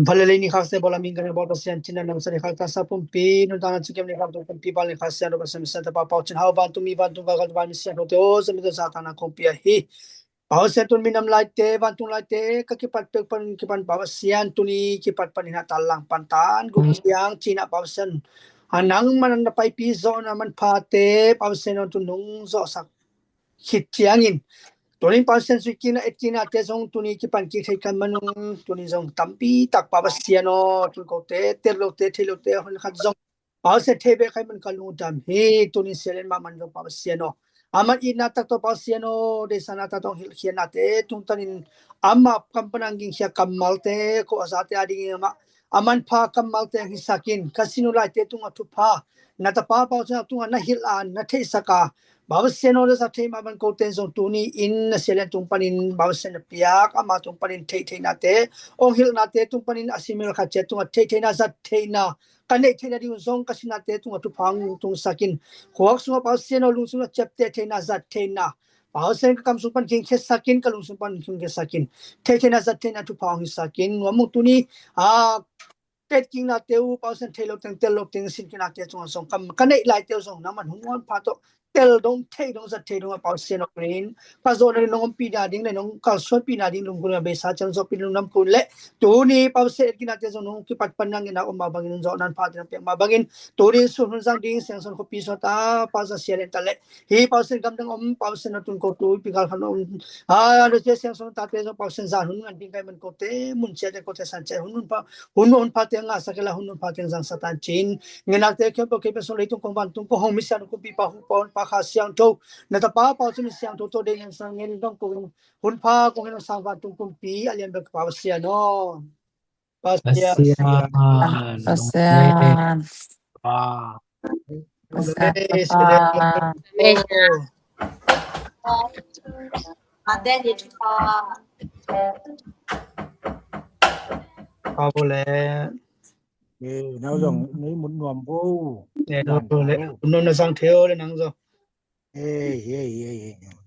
Phalele ni khak se bola min kan bol Pasian chin na nang sa ni khak ta sa pumpi, nun ta na chikem ni khak tu pumpi bal ni khak se ro Pasian sa ta pa pau chin hau ban tu mi ban tu ga ga ban mi sian ro te o se mi ta sa ta na khumpi a hi. Pau se tun mi nam lai te, ban tun lai te, ka ki pat pek pan ki pan pau Pasian tu ni ki pat pan ina ta lang pan tan gu yang chin a pau Pasian. Anang man na pai pi zo na man pha te, pau Pasian tu nung zo sak. Khit chiang in. Tuni Pasian sui kina et kina te zong tuni ki pan ki thei kan manung tuni zong tampi tak Pasian o tun ko te te lo te thei lo te hon khat zong Pasian thei be khai man ka lu dam hi tuni selen ma man zong Pasian o. Aman ina tak to Pasian o de sana ta tong hil khian na te tung tanin ama kam panang ging khia kam mal te ko asa te ading ma aman pha kam mal te hi sakin ka sinu lai te tunga thu pha na ta pa Pasian tunga na hil an na thei saka Pausenol za thei ma ban ko ten zong tuni in na sialen tung panin Pausen piak ama tung panin thei thei nate ong hil nate tung panin a simil kha chet tung a thei thei na za thei na ka nei thei na ding zong ka sinate tung a tu phang tung sakin khuak sunga Pausenol lung sunga chep te thei na za thei na Pausen ka kam sung pan king khe sakin ka lung sung pan king khe sakin thei thei na za thei na tu phang sakin ngwa mung tuni a tet king na teu Pausen thei lo teng tel lo teng sin king na te chung song kam ka nei lai teu song na man hung wan pha to tel dong thei dong zat thei dong Pausen ok rin pa zo na nong pi na ding le nong kal so pi na ding lung kun be sa chang zo pi lung nam kun le tuni Pausen king na te song nong ki pat pan nang na om ba bangin zo nan pha te pe ma bangin tuni sun hun zang ding seng son ko pi so ta pa za sia len ta le hi Pausen kam dang om Pausen na tun ko tu pi kal khan om ha lo je seng son ta te zo Pausen za hun ngan ding kai man ko te mun sia te ko te san che hun pa hun hun pa te nga sa ke la hun pa te zang sa tan chin ngen ak te khem po ke pe so le tung kong ban tung ko hong mi sia kum pi pa hu pon pa kha siang tho na ta pa pa su mi siang tho to de ngen sang ngen dong ko hun pa ko ngen sang ban tung kum pi a lian be pa sia no pa sia Pasian. Pasian. Ah. Pasian. Amen. Amen. Pabole. Eh, nau zong ni mun nuam bo. Eh, no le. Nau na sang theo le nang zo. Eh, eh, eh, eh.